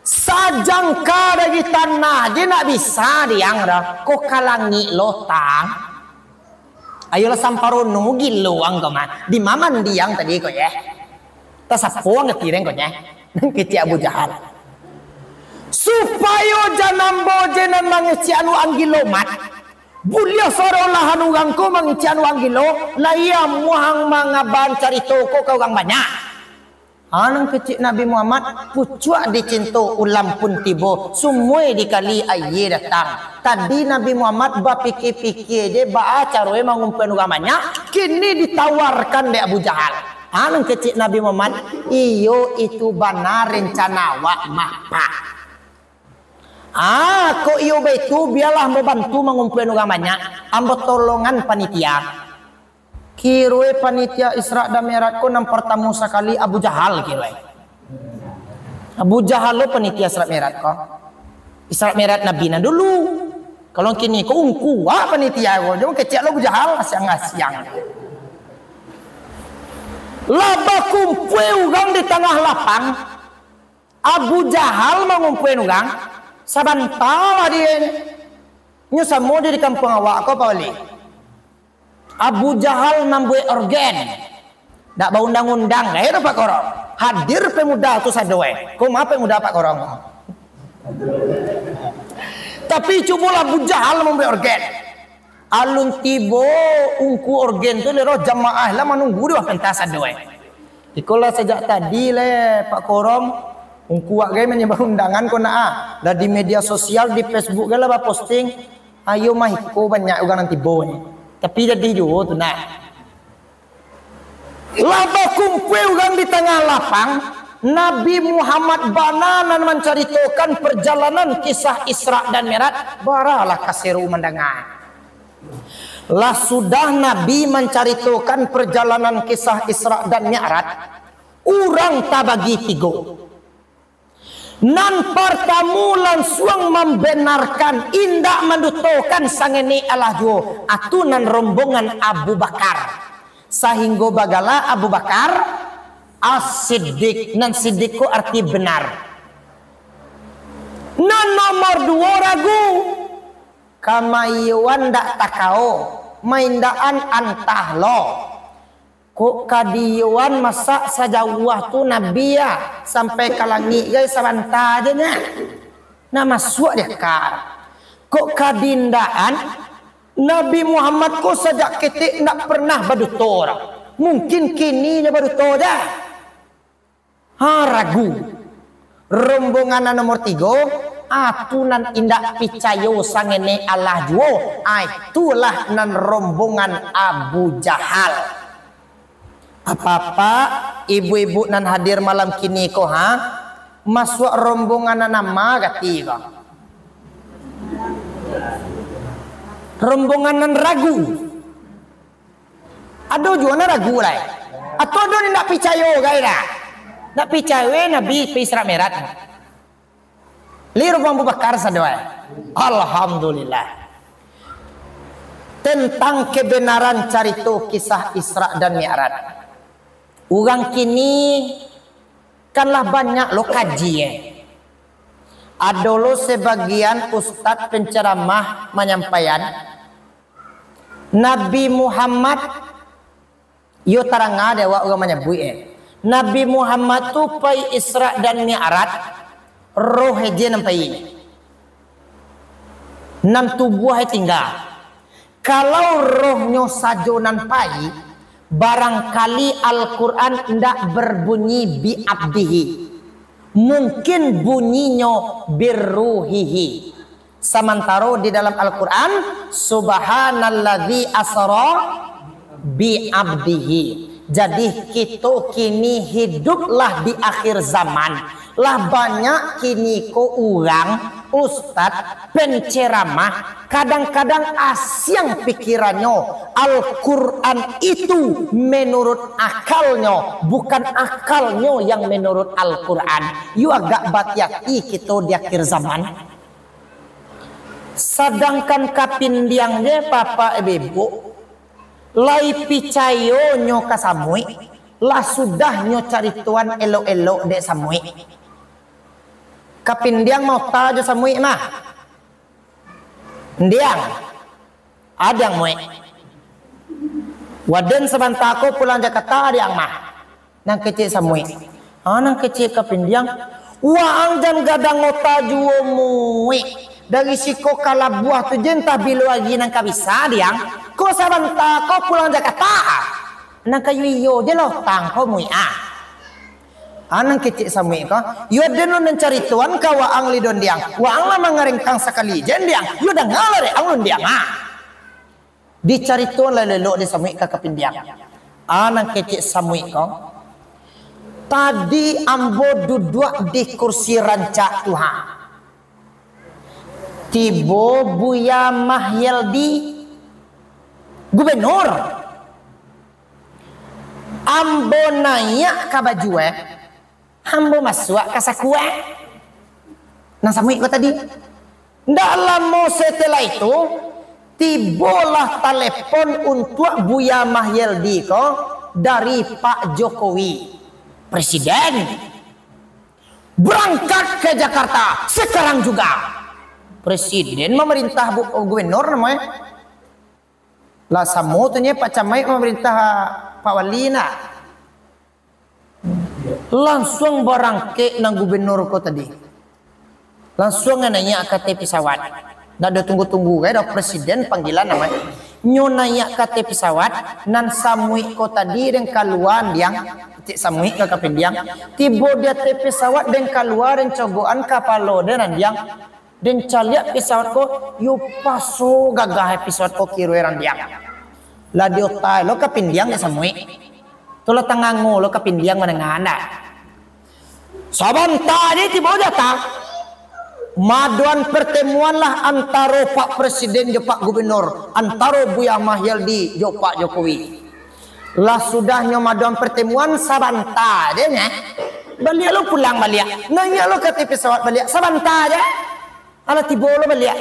Sajangka dari tanah je nak bisa diang dah. Ko ka langik lo otang. Ayolah samparono gilo ang ko mah. Di ma mandiang tadi ko ye? Tasapo ang katireng ko nye?" Nan kecek Abu Jahal. "Supayo jan ambo je nan mangecek anu ang gilo, Mat. Buliah sarolah anu urang ko mangecek anu ang gilo, lai amuah ang mangaban carito ko ka urang banyak." Ah, nan kecek Nabi Muhammad, pucuak dicinto ulam pun tibo, sumue dikali aie datang. Tadi Nabi Muhammad bapikie-pikie je baa caroe mangumpuan urang banyak, kini ditawarkan dek Abu Jahal. Ah, nan kecek Nabi Muhammad, "Iyo itu bana rencana awak mah, Pak." "Ah, kok iyo baitu, bialah ambo bantu mangumpuan urang banyak, ambo tolongan panitia." Kiroe panitia Isra dan Mi'raj ko nan partamo sakali Abu Jahal kiroe. Abu Jahal lo panitia Isra Mi'raj ko. Isra Mi'raj Nabi nan dulu. Kalau kini ko ungku ah panitia ko. Jangan kecek lo Abu Jahal, asiang-asiang. Lah bakumpua urang di tangah lapang. Abu Jahal mangumpuan urang, sabanta lah dia ni. Nyo samo di, di kampuang awak ko, Pak Wali. Abu Jahal mambuek orgen. Dak baundang-undang, eh, Pak Korong. Hadir pemuda tu sadoe. Ko ma pemuda Pak Korong? Tapi cubolah Abu Jahal mambuek orgen. Alun tibo ungku orgen tu, lero jamaah lah manunggu di bawah pentas ado, eh. Ikolah sajak tadi leh, Pak Korong, ungku wak gai manyebar undangan ko nak ah. Lah di media sosial, di Facebook gai lah baposting, ayo mah iko banyak urang nan tibo ni. Tapi jadi juo tu nak. Lah bakumpua urang di tangah lapang, Nabi Muhammad bana nan mancaritokan parjalanan kisah Isra dan Mi'raj, baralah kaseru mandanga. Lah sudah Nabi mancaritokan parjalanan kisah Isra dan Mi'raj, urang tabagi tigo. Nan partamo lansuang mambenarkan, indak mandutokan, sangene alah juo, atu nan rombongan Abu Bakar. Sahinggo bagala Abu Bakar As-Siddiq, nan Siddiq ko arti benar. Nan nomor duo ragu, kamayoan dak takao, maindaan antah lo. Kok ka diyoan masak sajauah tu Nabi ah, sampai ka langik gai sabanta je nyo. Nah masuak di aka. Kok ka diindaan, Nabi Muhammad ko sajak ketek ndak pernah baduto doh. Mungkin kini nyo baduto je. Ha, ragu. Rombongan nan nomor tigo, atu nan indak picayo sangene alah juo, a, itulah nan rombongan Abu Jahal. Apak-apak, ibu-ibu nan hadir malam kini ko, ha, masuak rombongan nan ma gati ko? Rombongan nan ragu. Ado juo nan ragu lai. Atau ado nan indak picayo gai dah. Ndak picayo Nabi pai Isra Mi'raj. Li rumah Abu Bakar sadoe. Alhamdulillah. Tentang kebenaran carito kisah Isra dan Mi'raj. Urang kini kan lah banyak lo kaji, eh. Ado lo sebagian ustaz penceramah manyampaian, Nabi Muhammad, iyo taranga dek awak urang manyabuik, eh. Nabi Muhammad tu pai Isra dan Mi'raj, roh eje nan pai. Nan tubuah e tingga. Kalau rohnyo sajo nan pai, barangkali Al-Quran ndak berbunyi bi abdihi. Mungkin bunyinyo birruhihi. Samantaro di dalam Al-Quran, "Subhanalladzi asra bi abdihi." Jadi, kito kini hiduplah di akhir zaman. Lah banyak kini ko urang, ustad, penceramah, kadang-kadang asiang pikirannyo, Al-Quran itu menurut akalnyo, bukan akalnyo yang menurut Al-Quran. Yo agak baati-ati kito di akhir zaman. Sadangkan kapindiang je, bapak ibu, lai picayonyo ka samuik, lah sudah nyo caritoan elok-elok dek samuik. Kapindiang mah ota jo samuik mah. Ndiang, adiang muik. Waden sabanta ko pulang Jakarta, adiang mah. Nan kecek samuik. Ah, nan kecek kapindiang. Waang jan gadang ota juo muik. Dari siko ka Labuah tu je antah bilo ari nan ka bisa, diang. Ko sabanta ko pulang Jakarta. Nan kayo iyo je lah ota ko muik ah. Ah, nan kecek samuik ko. Yo den lo nan caritoan ka waang li dondiang. Waang lah mangarengkang sakali je ndiang. Yo danga lah dek ang londiang ah. Dicaritoan lah elok-elok dek samuik ka kapindiang. Ah, nan kecek samuik ko. Tadi ambo duduak di kursi rancak tu ha. Tibo Buya Mahyeldi, gubernur. Ambo naiak ka bajua, ambo masuak ka sakua. Nan samuik ko tadi. Ndak lamo setelah itu, tibolah talepon untuak Buya Mahyeldi ko dari Pak Jokowi. Presiden, berangkat ke Jakarta sekarang juga. Presiden mamarintah bu-, gubernur namonyo. Lah samo tu nyo Pak Camat mamarintah Pak Wali nak. Lansuang barangkek nan gubernur ko tadi. Lansuang naiak ka ateh pesawat. Ndak ado tunggu-tunggu gai doh presiden panggilan namonyo. Nyo naiak ka ateh pesawat, nan samuik ko tadi den kalua ndiang, cek samuik ka kapindiang. Tibo di ateh pesawat den kalua den cogokan kapalo den ndiang. Den caliak pesawat ko, yo paso gagah pesawat ko kironyo randiang. Lah di ota lo kapindiang dek samuik. Tu lah tangango lo kapindiang mandanga ndak. Sabanta je tibo di ateh. Madoan pertemuan lah antaro Pak Presiden jo Pak Gubernur, antaro Buya Mahyeldi jo Pak Jokowi. Lah sudah nyo madoan pertemuan sabanta je nyo. Baliak lo pulang baliak. Naiak lo ka ateh pesawat baliak sabanta je. Alah tibo lo baliak.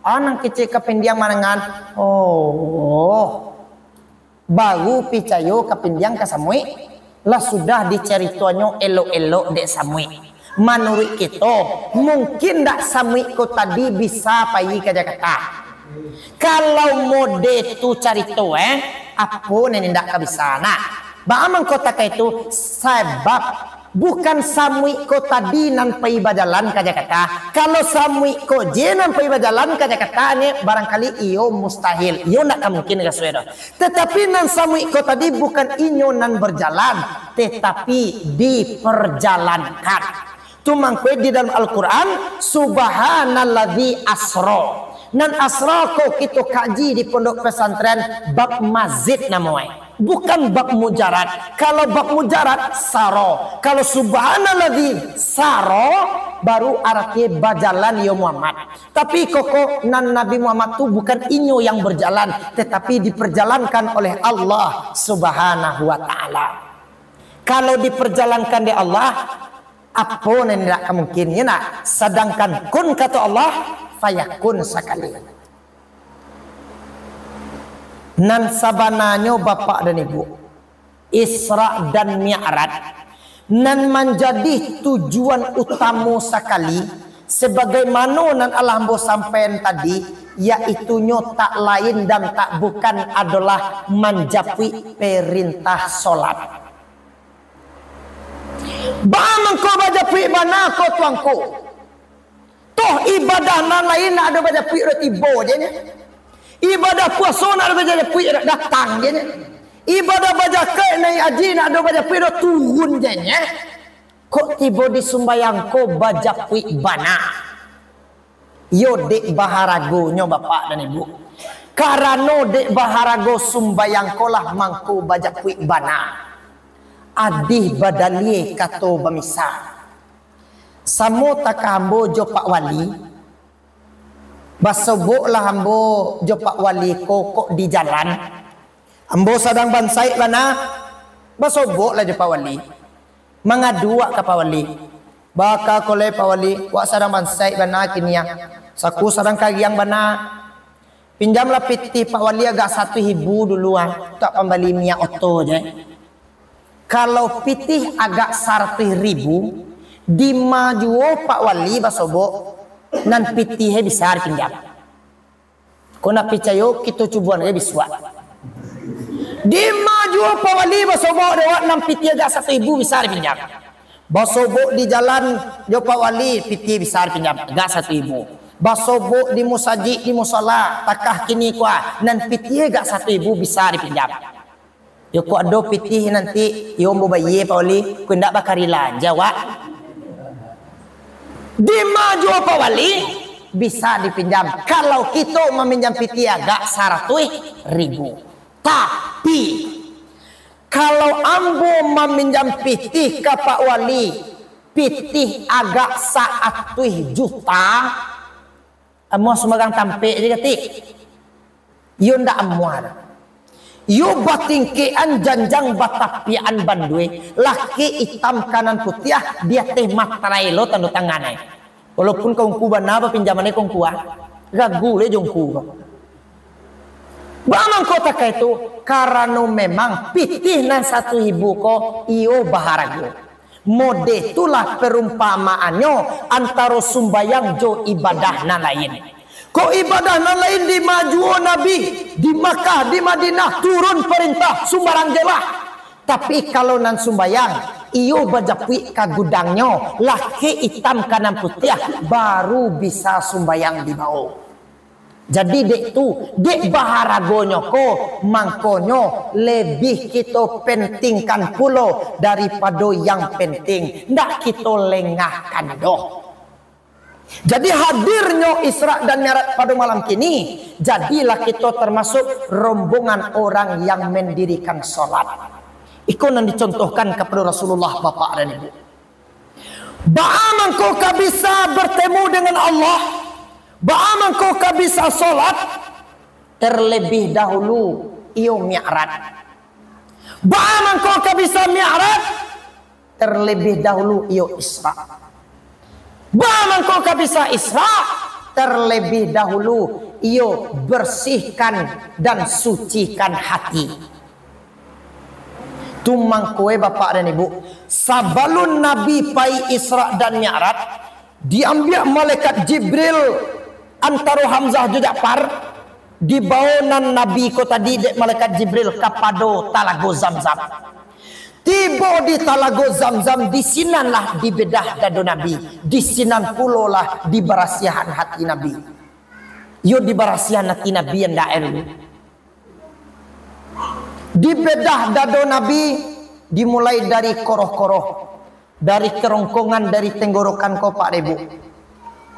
Ah, nan kecek kapindiang manangan. Oh. Baru picayo kapindiang ka samuik. Lah sudah dicaritoannyo elok-elok dek samuik. Manuruik kito, mungkin ndak samuik ko tadi bisa pai ka Jakarta. Kalau mode tu carito, eh, apo nan indak ka bisa, nah. Baa mangko takah itu? Sabab bukan samuik ko tadi nan pai bajalan ka Jakarta. Kalau samuik ko je nan pai bajalan ka Jakarta, ni barangkali iyo mustahil. Iyo ndak ka mungkin ka suwe doh. Tetapi nan samuik ko tadi bukan inyo nan berjalan, tetapi diperjalankan. Tu mangko di dalam Al-Quran, "Subhanalladzi asra." Nan asra ko kito kaji di pondok pesantren bab mazid namonyo. Bukan bab mujarad. Kalau bab mujarad, saro. Kalau subhanalladzi saro, baru arti bajalan yo Muhammad. Tapi koko nan Nabi Muhammad tu bukan inyo yang berjalan, tetapi diperjalankan oleh Allah Subhanahu wa Ta'ala. Kalau diperjalankan dek Allah, apo nan indak ka mungkin, yo ndak? Sadangkan kun kato Allah, fayakun sakali. Nan sabananyo, Bapak dan Ibu, Isra dan Mi'raj, nan manjadi tujuan utamo sakali, sabagaimano nan alah ambo sampaian tadi, yaitunyo tak lain dan tak bukan adolah manjapuik perintah solat. Baa mangko bajapuik bana ko, tuangku? Toh ibadah nan lain nak ado bajapuik doh, tibo je nyo. Ibadah puaso nak ado bajapuik doh, datang je nyo. Ibadah bazakat, naiak haji nak ado bajapuik doh, turun je nyo. Kok tibo di sumbayang ko bajapuik bana? Iyo, dek baharagonyo, Bapak dan Ibu. Karano dek baharago sumbayang ko lah mangko bajapuik bana. Adih badalie kato bamisa. Samo takah ambo jo Pak Wali, basoboklah ambo jo Pak Wali ko kok di jalan. Ambo sadang bansaik bana, basoboklah jo Pak Wali. Mangadu wak ka Pak Wali. Baa ko lai Pak Wali, wak sadang bansaik bana kini ah. Saku sadang kariang bana. Pinjamlah pitih Pak Wali agak satu ribu dulu ah, untuak pambali minyak oto je. Kalau pitih agak saratuih ribu, dima juo Pak Wali basobok, nan pitih bisa dipinjam. Kok ndak picayo, kito cuboan gai bisuak. Dima juo Pak Wali basobok dek awak, nan pitih agak satu ribu bisa dipinjam. Basobok di jalan jo Pak Wali, pitih bisa dipinjam, agak satu ribu. Basobok di musajik, di musala, takah kini ko ah, nan pitih agak satu ribu bisa dipinjam. Yo, kok ado pitih nanti, iyo ambo bayia Pak Wali, kok indak bakarila je awak. Dima juo Pak Wali, bisa dipinjam. Kalau kito maminjam pitih agak saratuih ribu. Tapi, kalau ambo maminjam pitih ka Pak Wali, pitih agak saatuih juta, amuah sumbarang tampek je katik. Iyo ndak amuah doh. Iyo batingkekan janjang batapiakan bandua, lakek itam ka nan putiah, di ateh materai lo tando tangan ai. Walaupun ka ungku bana bapinjaman ai ka ungku ah. Ragu le jo ungku ko. Baa mangko takah itu? Karano memang pitih nan satu ribu ko iyo baharago. Modeh tu lah perumpamaannyo antaro sumbayang jo ibadah nan lain. Kok ibadah nan lain dima juo Nabi, di Makkah, di Madinah, turun parintah, sumbarang je lah. Tapi kalau nan sumbayang, iyo bajapuik ka gudangnyo, lakek itam ka nan putiah, baru bisa sumbayang dibao. Jadi, dek tu, dek baharagonyo ko, mangkonyo labiah kito pentingkan pulo daripado yang penting, ndak kito lengahkan doh. Jadi, hadirnyo Isra dan Mi'raj pado malam kini, jadilah kito termasuk rombongan orang yang mendirikan salat. Iko nan dicontohkan kapado Rasulullah, Bapak dan Ibu. Baa mangko ka bisa bertemu dengan Allah? Baa mangko ka bisa salat? Terlebih dahulu, iyo Mi'raj. Baa mangko ka bisa Mi'raj? Terlebih dahulu, iyo Isra. Baa mangko ka bisa Isra? Terlebih dahulu, iyo bersihkan dan sucikan hati. Tu mangko, eh, Bapak dan Ibu, sabalun Nabi pai Isra dan Mi'raj, diambiak malaikat Jibril antaro Hamzah jo Ja'far, dibaonan Nabi ko tadi dek malaikat Jibril kapado Talago Zamzam. Tibo di Talago Zamzam, di sinanlah dibedah dado Nabi, di sinan pulolah dibarasiahan hati Nabi. Yo, dibarasiahan hati Nabi, andak eh dulu. Dibedah dado Nabi, dimulai dari koroh-koroh, dari kerongkongan, dari tenggorokan ko, Pak Debu.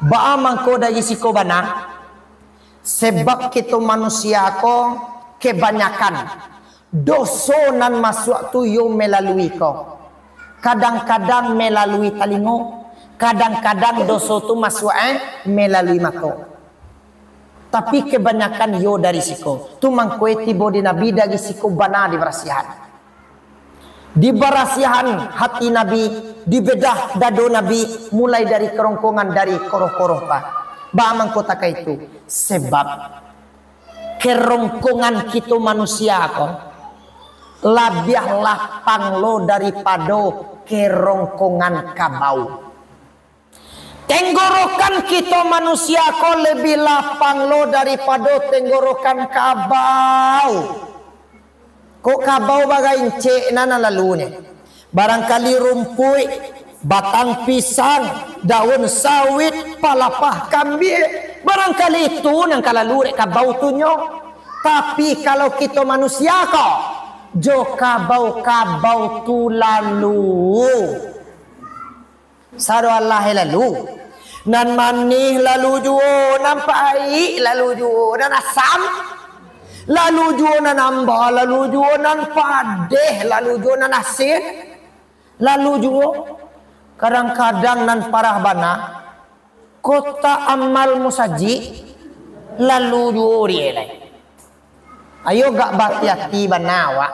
Baa mangko dari siko bana? Sebab kito manusia ko kebanyakan doso nan masuak tu yo melalui ko. Kadang-kadang melalui talingo, kadang-kadang doso tu masuak, eh, melalui mato. Tapi kebanyakan yo dari siko. Tu mangko tibo di Nabi dari siko bana dibarasiahan. Dibarasiahan hati Nabi, dibedah dado Nabi, mulai dari kerongkongan, dari koroh-koroh, Pak. Baa mangko takah itu? Sebab kerongkongan kito manusia ko labiah lapang lo daripado kerongkongan kabau. Tenggorokan kito manusia ko labiah lapang lo daripado tenggorokan kabau. Kok kabau bagaincek nan lalu ni. Barangkali rumpuik, batang pisang, daun sawit, palapah kambie. Barangkali itu nan ka lalu dek kabau tu nyo. Tapi kalau kito manusia ko, jo kabau-kabau tu lalu. Sado alah lalu. Nan manih lalu juo, nan paik lalu juo, nan asam lalu juo, nan amba lalu juo, nan padeh lalu juo, nan asin lalu juo. Kadang-kadang nan parah bana, kotak amal musajik lalu juo dielai. Ayo gak bahati-hati bana awak.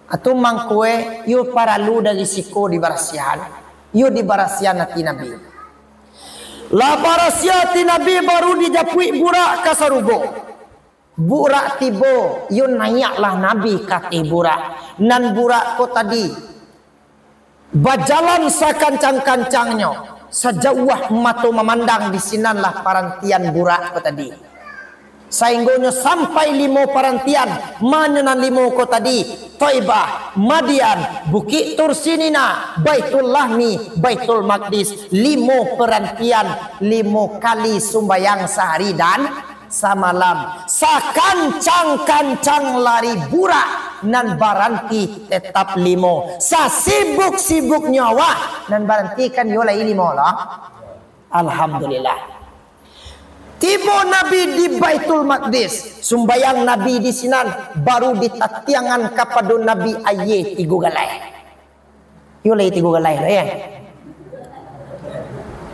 Atau mangko e, iyo paralu dari siko dibarasiahan, iyo dibarasiahan ati Nabi. Lah barasiah ati Nabi, baru dijapuik burak ka sarugo. Burak tibo, iyo naiaklah Nabi ka ateh burak. Nan burak ko tadi bajalan sakancang-kancangnyo, sajauah mato mamandang, di sinanlah parantian burak ko tadi. Sainggonyo sampai limo parantian, ma nyo nan limo ko tadi, Taibah, Madian, Bukik Tursinina, Baitul Lahmi, Baitul Maqdis, limo parantian, limo kali sumbayang sahari dan samalam. Sakancang-kancang lari burak, nan baranti tetap limo. Sasibuk-sibuknyo awak, nan baranti kan yo lai limo lah. Alhamdulillah. Tibo Nabi di Baitul Maqdis, sumbayang Nabi di sinan, baru ditatiangan kapado Nabi aia tigo galai. Iyo lai tigo galai tu, ya.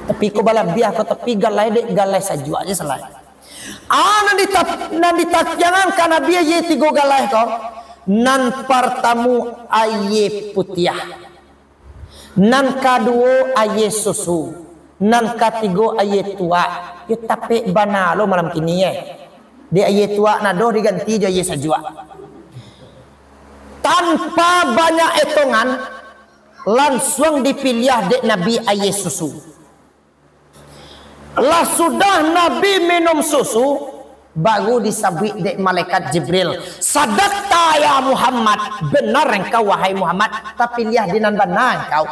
Tapi ko balabiah ko, tapi galai dek galai sajuak je salai. Ah, nan ditap-, nan ditatiangan ka Nabi aia tigo galai ko, nan partamo aia putiah. Nan kaduo, aia susu. Nan katigo, aia tuak. Yo, tapek bana lo malam kini, eh. Dek aia tuak nadoh diganti jo aia sajuak. Tanpa banyak etongan, lansuang dipiliah dek Nabi aia susu. Lah sudah Nabi minum susu, baru disabuik dek malaikat Jibril, "Sadakta ya Muhammad, benar engkau wahai Muhammad, tapiliah di nan bana engkau.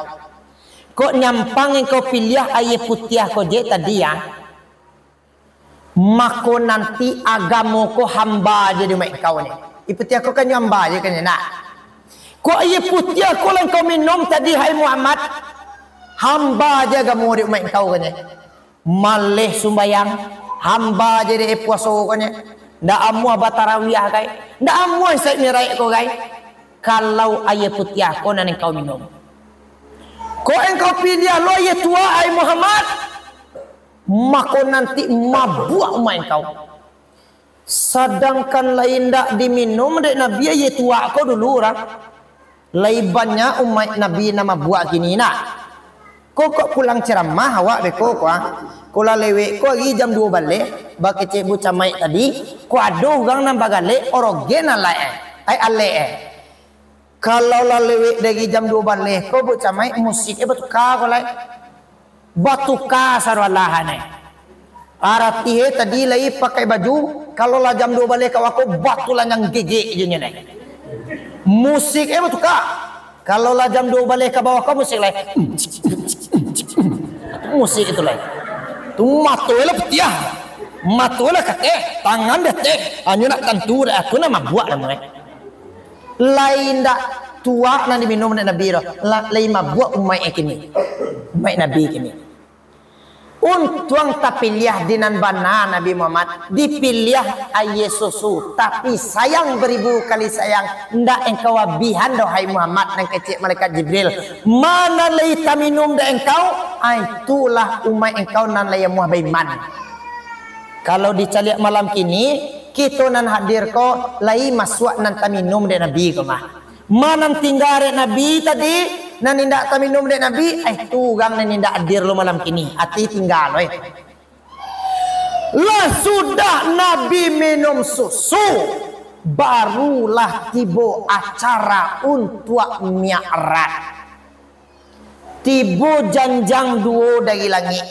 Kok nyampang engkau piliah aia putiah ko je tadi, ya? Mako nanti agamo ko hamba je di umaik engkau ni. Aia putiah ko kan hamba je kan nak. Kok aia putiah ko lah engkau minum tadi, hai Muhammad, hamba je agamo di umaik engkau kan ni." Maleh sumbayang, hamba je dek puaso ko nyo. Ndak amuah batarawiah gai, ndak amuah saik miraik ko gai, kalau aia putiah ko nan engkau minum. Kok engkau piliah lo aia tuak, ai Muhammad, mako nanti mabuak umaik engkau. Sadangkan lai indak diminum dek Nabi aia tuak ko dulu, urang. Lai banyak umaik Nabi nan mabuak kini nak. Ko kok pulang ceramah awak beko ko, ah. Ko lah lewek ko ari jam duo baleh, bakecek bucamaik tadi, ko ado urang nan bagalek orogen alek, eh. Ai alek, eh. Kalau lah lewek dari jam duo baleh ko, bucamaik, musik, eh, batuka ko lai. Batuka sarualah ne. Arati e tadi lai pakai baju, kalau lah jam duo baleh ka bawah ko, batu lanyang gegek je nyo ne. Musik e batuka. Kalau lah jam duo baleh ka bawah ko, musik lai. Musik itu lai. Tu mato e lah putiah. Mato e lah katek, tangan di ateh. Anyo nak tantu dah, tu nak mabuak namo e. Lai ndak tuak nan diminum dek Nabi doh, la-, lai mabuak umaik e kini. Umaik Nabi kini. Untuang tapiliah di nan bana Nabi Muhammad, dipiliah aia susu, tapi sayang baribu kali sayang, ndak engkau abihan doh, hai Muhammad, nan kecek malaikat Jibril. Ma nan lai taminum dek engkau, ah, itulah umaik engkau nan lai amuah baiman. Kalau dicaliak malam kini, kito nan hadir ko lai masuak nan taminum dek Nabi ko mah. Ma nan tingga dek Nabi tadi, nan indak taminum dek Nabi, eh, tu urang nan indak hadir lo malam kini, ati tingga lo, eh. Lah sudah Nabi minum susu, barulah tibo acara untuak Mi'raj. Tibo janjang duo dari langik,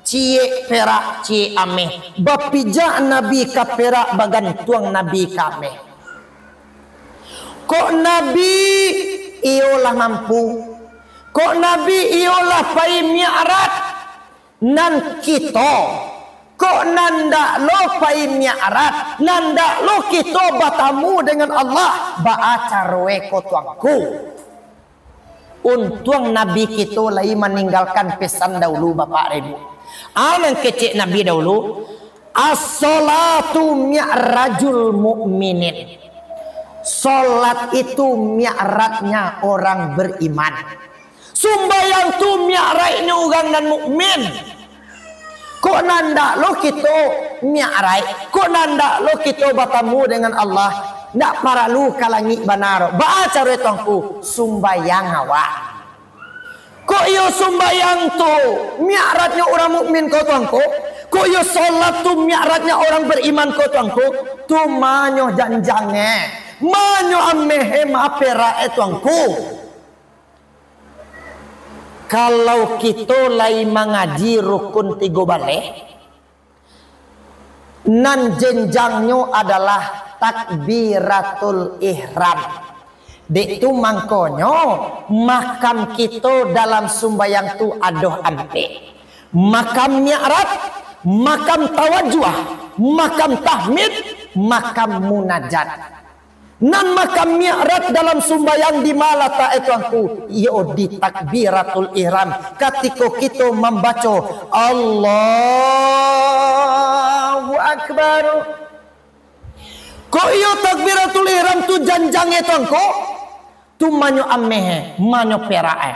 ciek perak, ciek ameh. Bapijak Nabi ka perak, bagantuang Nabi ka ameh. Kok Nabi iyo lah mampu, kok Nabi iyo lah pai Mi'raj, nan kito, kok nan ndak lo pai Mi'raj, nan ndak lo kito batamu dengan Allah, baa caroe ko Tuangku? Untuang Nabi kito lai maninggalkan pesan dahulu, Bapak Ibu. A nan kecek Nabi dahulu, "As-salatu mi'rajul mu'minin." Salat itu mi'rajnya orang beriman. Sumbayang tu mi'rajnyo urang nan mukmin. Kok nan ndak lo kito mi'raj, kok nan ndak lo kito batamu dengan Allah, ndak paralu ka langik bana. Baa caro Tuangku? Sumbayang awak. Kok iyo sumbayang tu mi'rajnyo urang mukmin ko Tuangku? Kok iyo salat tu mi'rajnyo urang beriman ko Tuangku? Tu manyo janjangnyo, manyo amehnyo, ma perak e Tuangku? Kalau kito lai mangaji rukun tigo baleh, nan jenjangnyo adalah takbiratul ihram. Dek tu mangkonyo, makam kito dalam sumbayang tu ado ampek. Makam mi'raj, makam tawajuah, makam tahmid, makam munajat. Nan makam mi'raj dalam sumbayang di ma latak e Tuangku? Iyo di takbiratul ihram. Katiko kito mambaco Allahu Akbar. Kok iyo takbiratul ihram tu janjang e Tuangku? Tu manyo ameh, manyo perak e.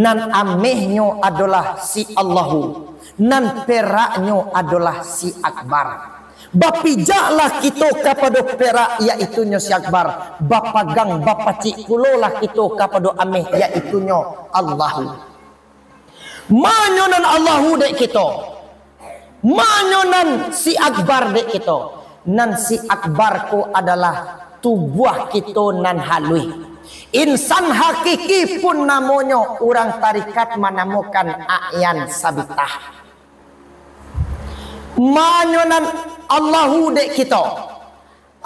Nan amehnyo adolah si Allahu, nan peraknyo adolah si Akbar. Bapijaklah kito kapado perak, yaitunyo si Akbar, bapagang, bapacik pulolah kito kapado ameh, yaitunyo Allahu. Manyo nan Allahu dek kito? Manyo nan si Akbar dek kito? Nan si Akbar ko adalah tubuah kito nan haluih. Insan hakiki pun namonyo, urang tarikat manamokan a'yan sabitah. Manyo nan Allahu dek kito?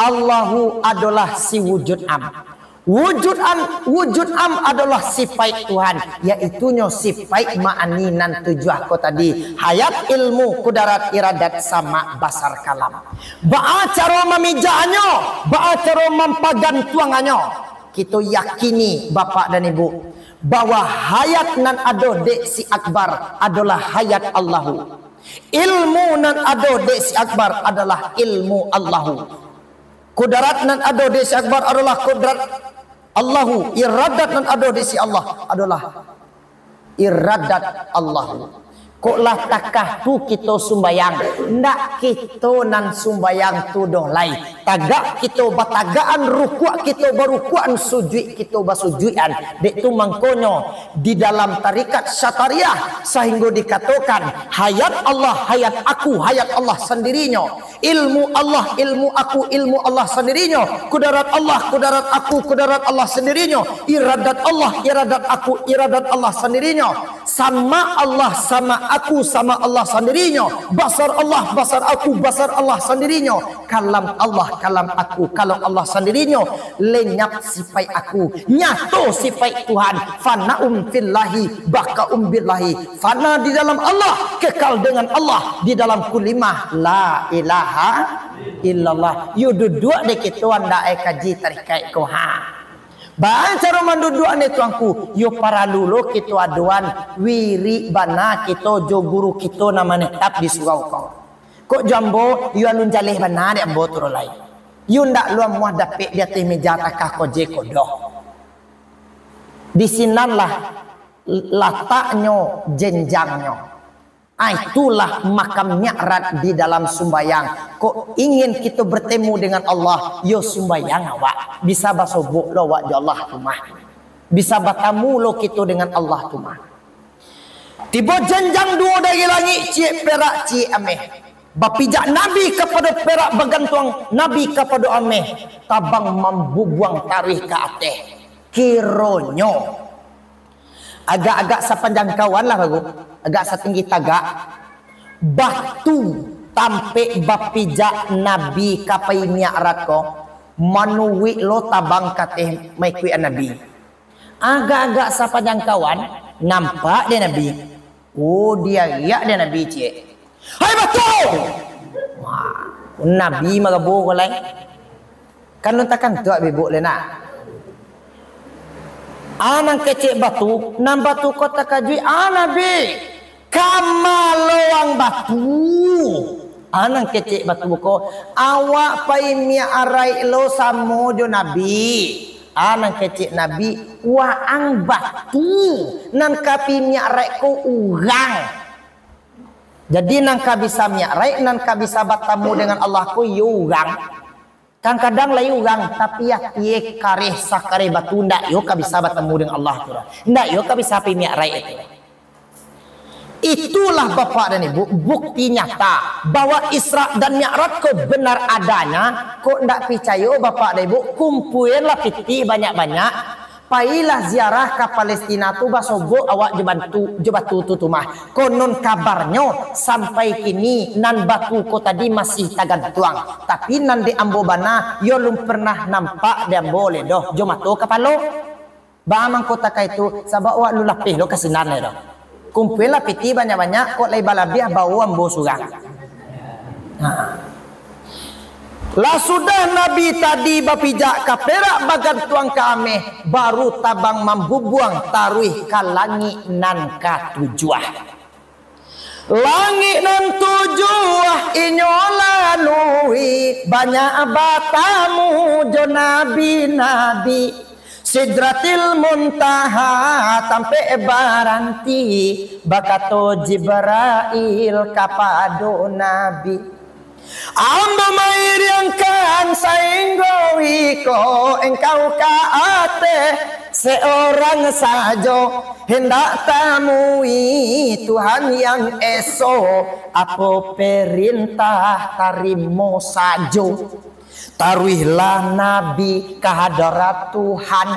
Allahu adolah si wujud am. Wujud am, wujud am adolah sipaik Tuhan, yaitunyo sipaik ma'ani nan tujuah ko tadi, hayat, ilmu, kudarat, iradat, sama, basar, kalam. Baa caro mamijakannyo? Baa caro mampagantuangannyo? Kito yakini, Bapak dan Ibu, bahwa hayat nan ado dek si Akbar adolah hayat Allahu. Ilmu nan ado dek si Akbar adolah ilmu Allahu. Kudarat nan ado dek si Akbar adolah kudrat Allahu. Iradat nan ado dek si Allah adolah iradat Allahu. Kok lah takah tu kito sumbayang, ndak kito nan sumbayang tu doh lai. Tagak kito batagakan, rukuak kito barukuakan, sujuik kito basujuikan. Dek tu mangkonyo, di dalam tarikat Syatariah, sahinggo dikatokan, hayat Allah, hayat aku, hayat Allah sandirinyo. Ilmu Allah, ilmu aku, ilmu Allah sandirinyo. Kudarat Allah, kudarat aku, kudarat Allah sandirinyo. Iradat Allah, iradat aku, iradat Allah sandirinyo. Sama Allah, sama aku, sama Allah sandirinyo. Basar Allah, basar aku, basar Allah sandirinyo. Kalam Allah, kalam aku, kalam Allah sandirinyo. Lenyap sipaik aku, nyato sipaik Tuhan. Fanaum fillahi, bakaum billahi. Fana di dalam Allah, kekal dengan Allah di dalam kulimah la ilaha illallah. Yo duduak dek kito andak e kaji tarikat ko, ha. Baa caro manduduak ne Tuangku? Yo paralu lo kito adoan, wirik bana kito jo guru kito nan manetap di surau ko. Kok jo ambo, yo alun jaleh bana dek ambo tu lai. Yo ndak lo amuah dapek di ateh meja takah ko je ko doh. Di sinanlah lataknyo, jenjangnyo. Nah, itulah makam mi'raj di dalam sumbayang. Kok ingin kito bertemu dengan Allah, yo sumbayang awak. Bisa basobok lo awak jo Allah tu mah. Bisa batamu lo kito dengan Allah tu mah. Tibo janjang duo dari langik, ciek perak, ciek ameh. Bapijak Nabi kapado perak, bagantuang Nabi kapado ameh, tabang mambubuang taruih ka ateh. Kironyo, agak-agak sapanjang kawan lah baru, agak satinggi tagak, batu tampek bapijak Nabi ka pai mi'raj ko, manuruik lo tabang ka ateh maikuik Nabi. Agak-agak sapanjang kawan, nampak dek Nabi. Oh, diariak dek Nabi ciek. "Hai batu!" Wah, Nabi marabo ko lai. Kan lun takantuak bibuk lai nak. Ah, nan kecek batu, nan batu ko takajuik, "Ah, Nabi, kama lo ang batu?" Ah, nan kecek batu ko, "Awak pai mi'raj lo samo jo Nabi." Ah, nan kecek Nabi, "Waang batu, nan ka pai mi'raj ko urang." Jadi, nan ka bisa mi'raj, nan ka bisa batamu dengan Allah ko, yo urang. Kadang-kadang lai urang, tapi atie kareh sakareh batu, ndak yo ka bisa batamu dengan Allah tu. Ndak yo ka bisa pai mi'raj itu. Itulah, Bapak dan Ibu, bukti nyata bahwa Isra dan Mi'raj ko benar adanya. Kok ndak picayo, Bapak dan Ibu, kumpuilah pitih banyak-banyak, pailah ziarah ka Palestina tu, basobok awak jo bantu, jo batu tu, tu mah. Konon kabarnyo, sampai kini nan batu ko tadi masih tagantuang. Tapi nan dek ambo bana, yo lun pernah nampak dek ambo lai doh, jo mato kapalo. Baa mangko takah itu, sabab awak lun lapeh lo ka sinan lai doh. Kumpuilah pitih banyak-banyak, kok lai balabiah bao ambo surang. Nah. Lah sudah Nabi tadi bapijak ka perak, bagantuang ka ameh, baru tabang mambubuang taruih ka langik nan katujuah. Langik nan tujuah inyo lalui, banyak batamu jo nabi-nabi. Sidratil Muntaha tampek baranti, bakato Jibrail kapado Nabi, "Ambo mairiangkan sainggo iko engkau ka ateh, seorang sajo hendak tamui Tuhan yang eso, apo perintah tarimo sajo." Taruihlah Nabi ka hadarat Tuhan,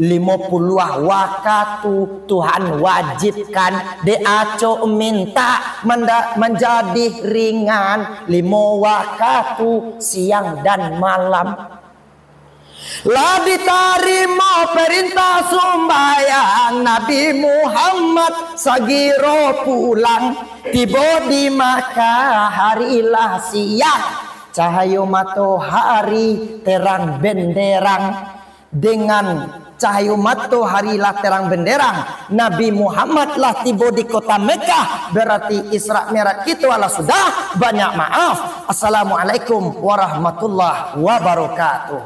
limo puluah wakatu Tuhan wajibkan, dek acok mintak manda-, manjadi ringan, limo wakatu siang dan malam. Lah ditarimo perintah sumbayang, Nabi Muhammad sagiro pulang, tibo di Makkah hari lah siang. Cahayo matohari terang benderang. Dengan cahayo matohari lah terang benderang, Nabi Muhammad lah tibo di kota Mekah. Berarti Isra Mi'raj kito alah sudah. Banyak maaf. Assalamualaikum warahmatullahi wabarakatuh.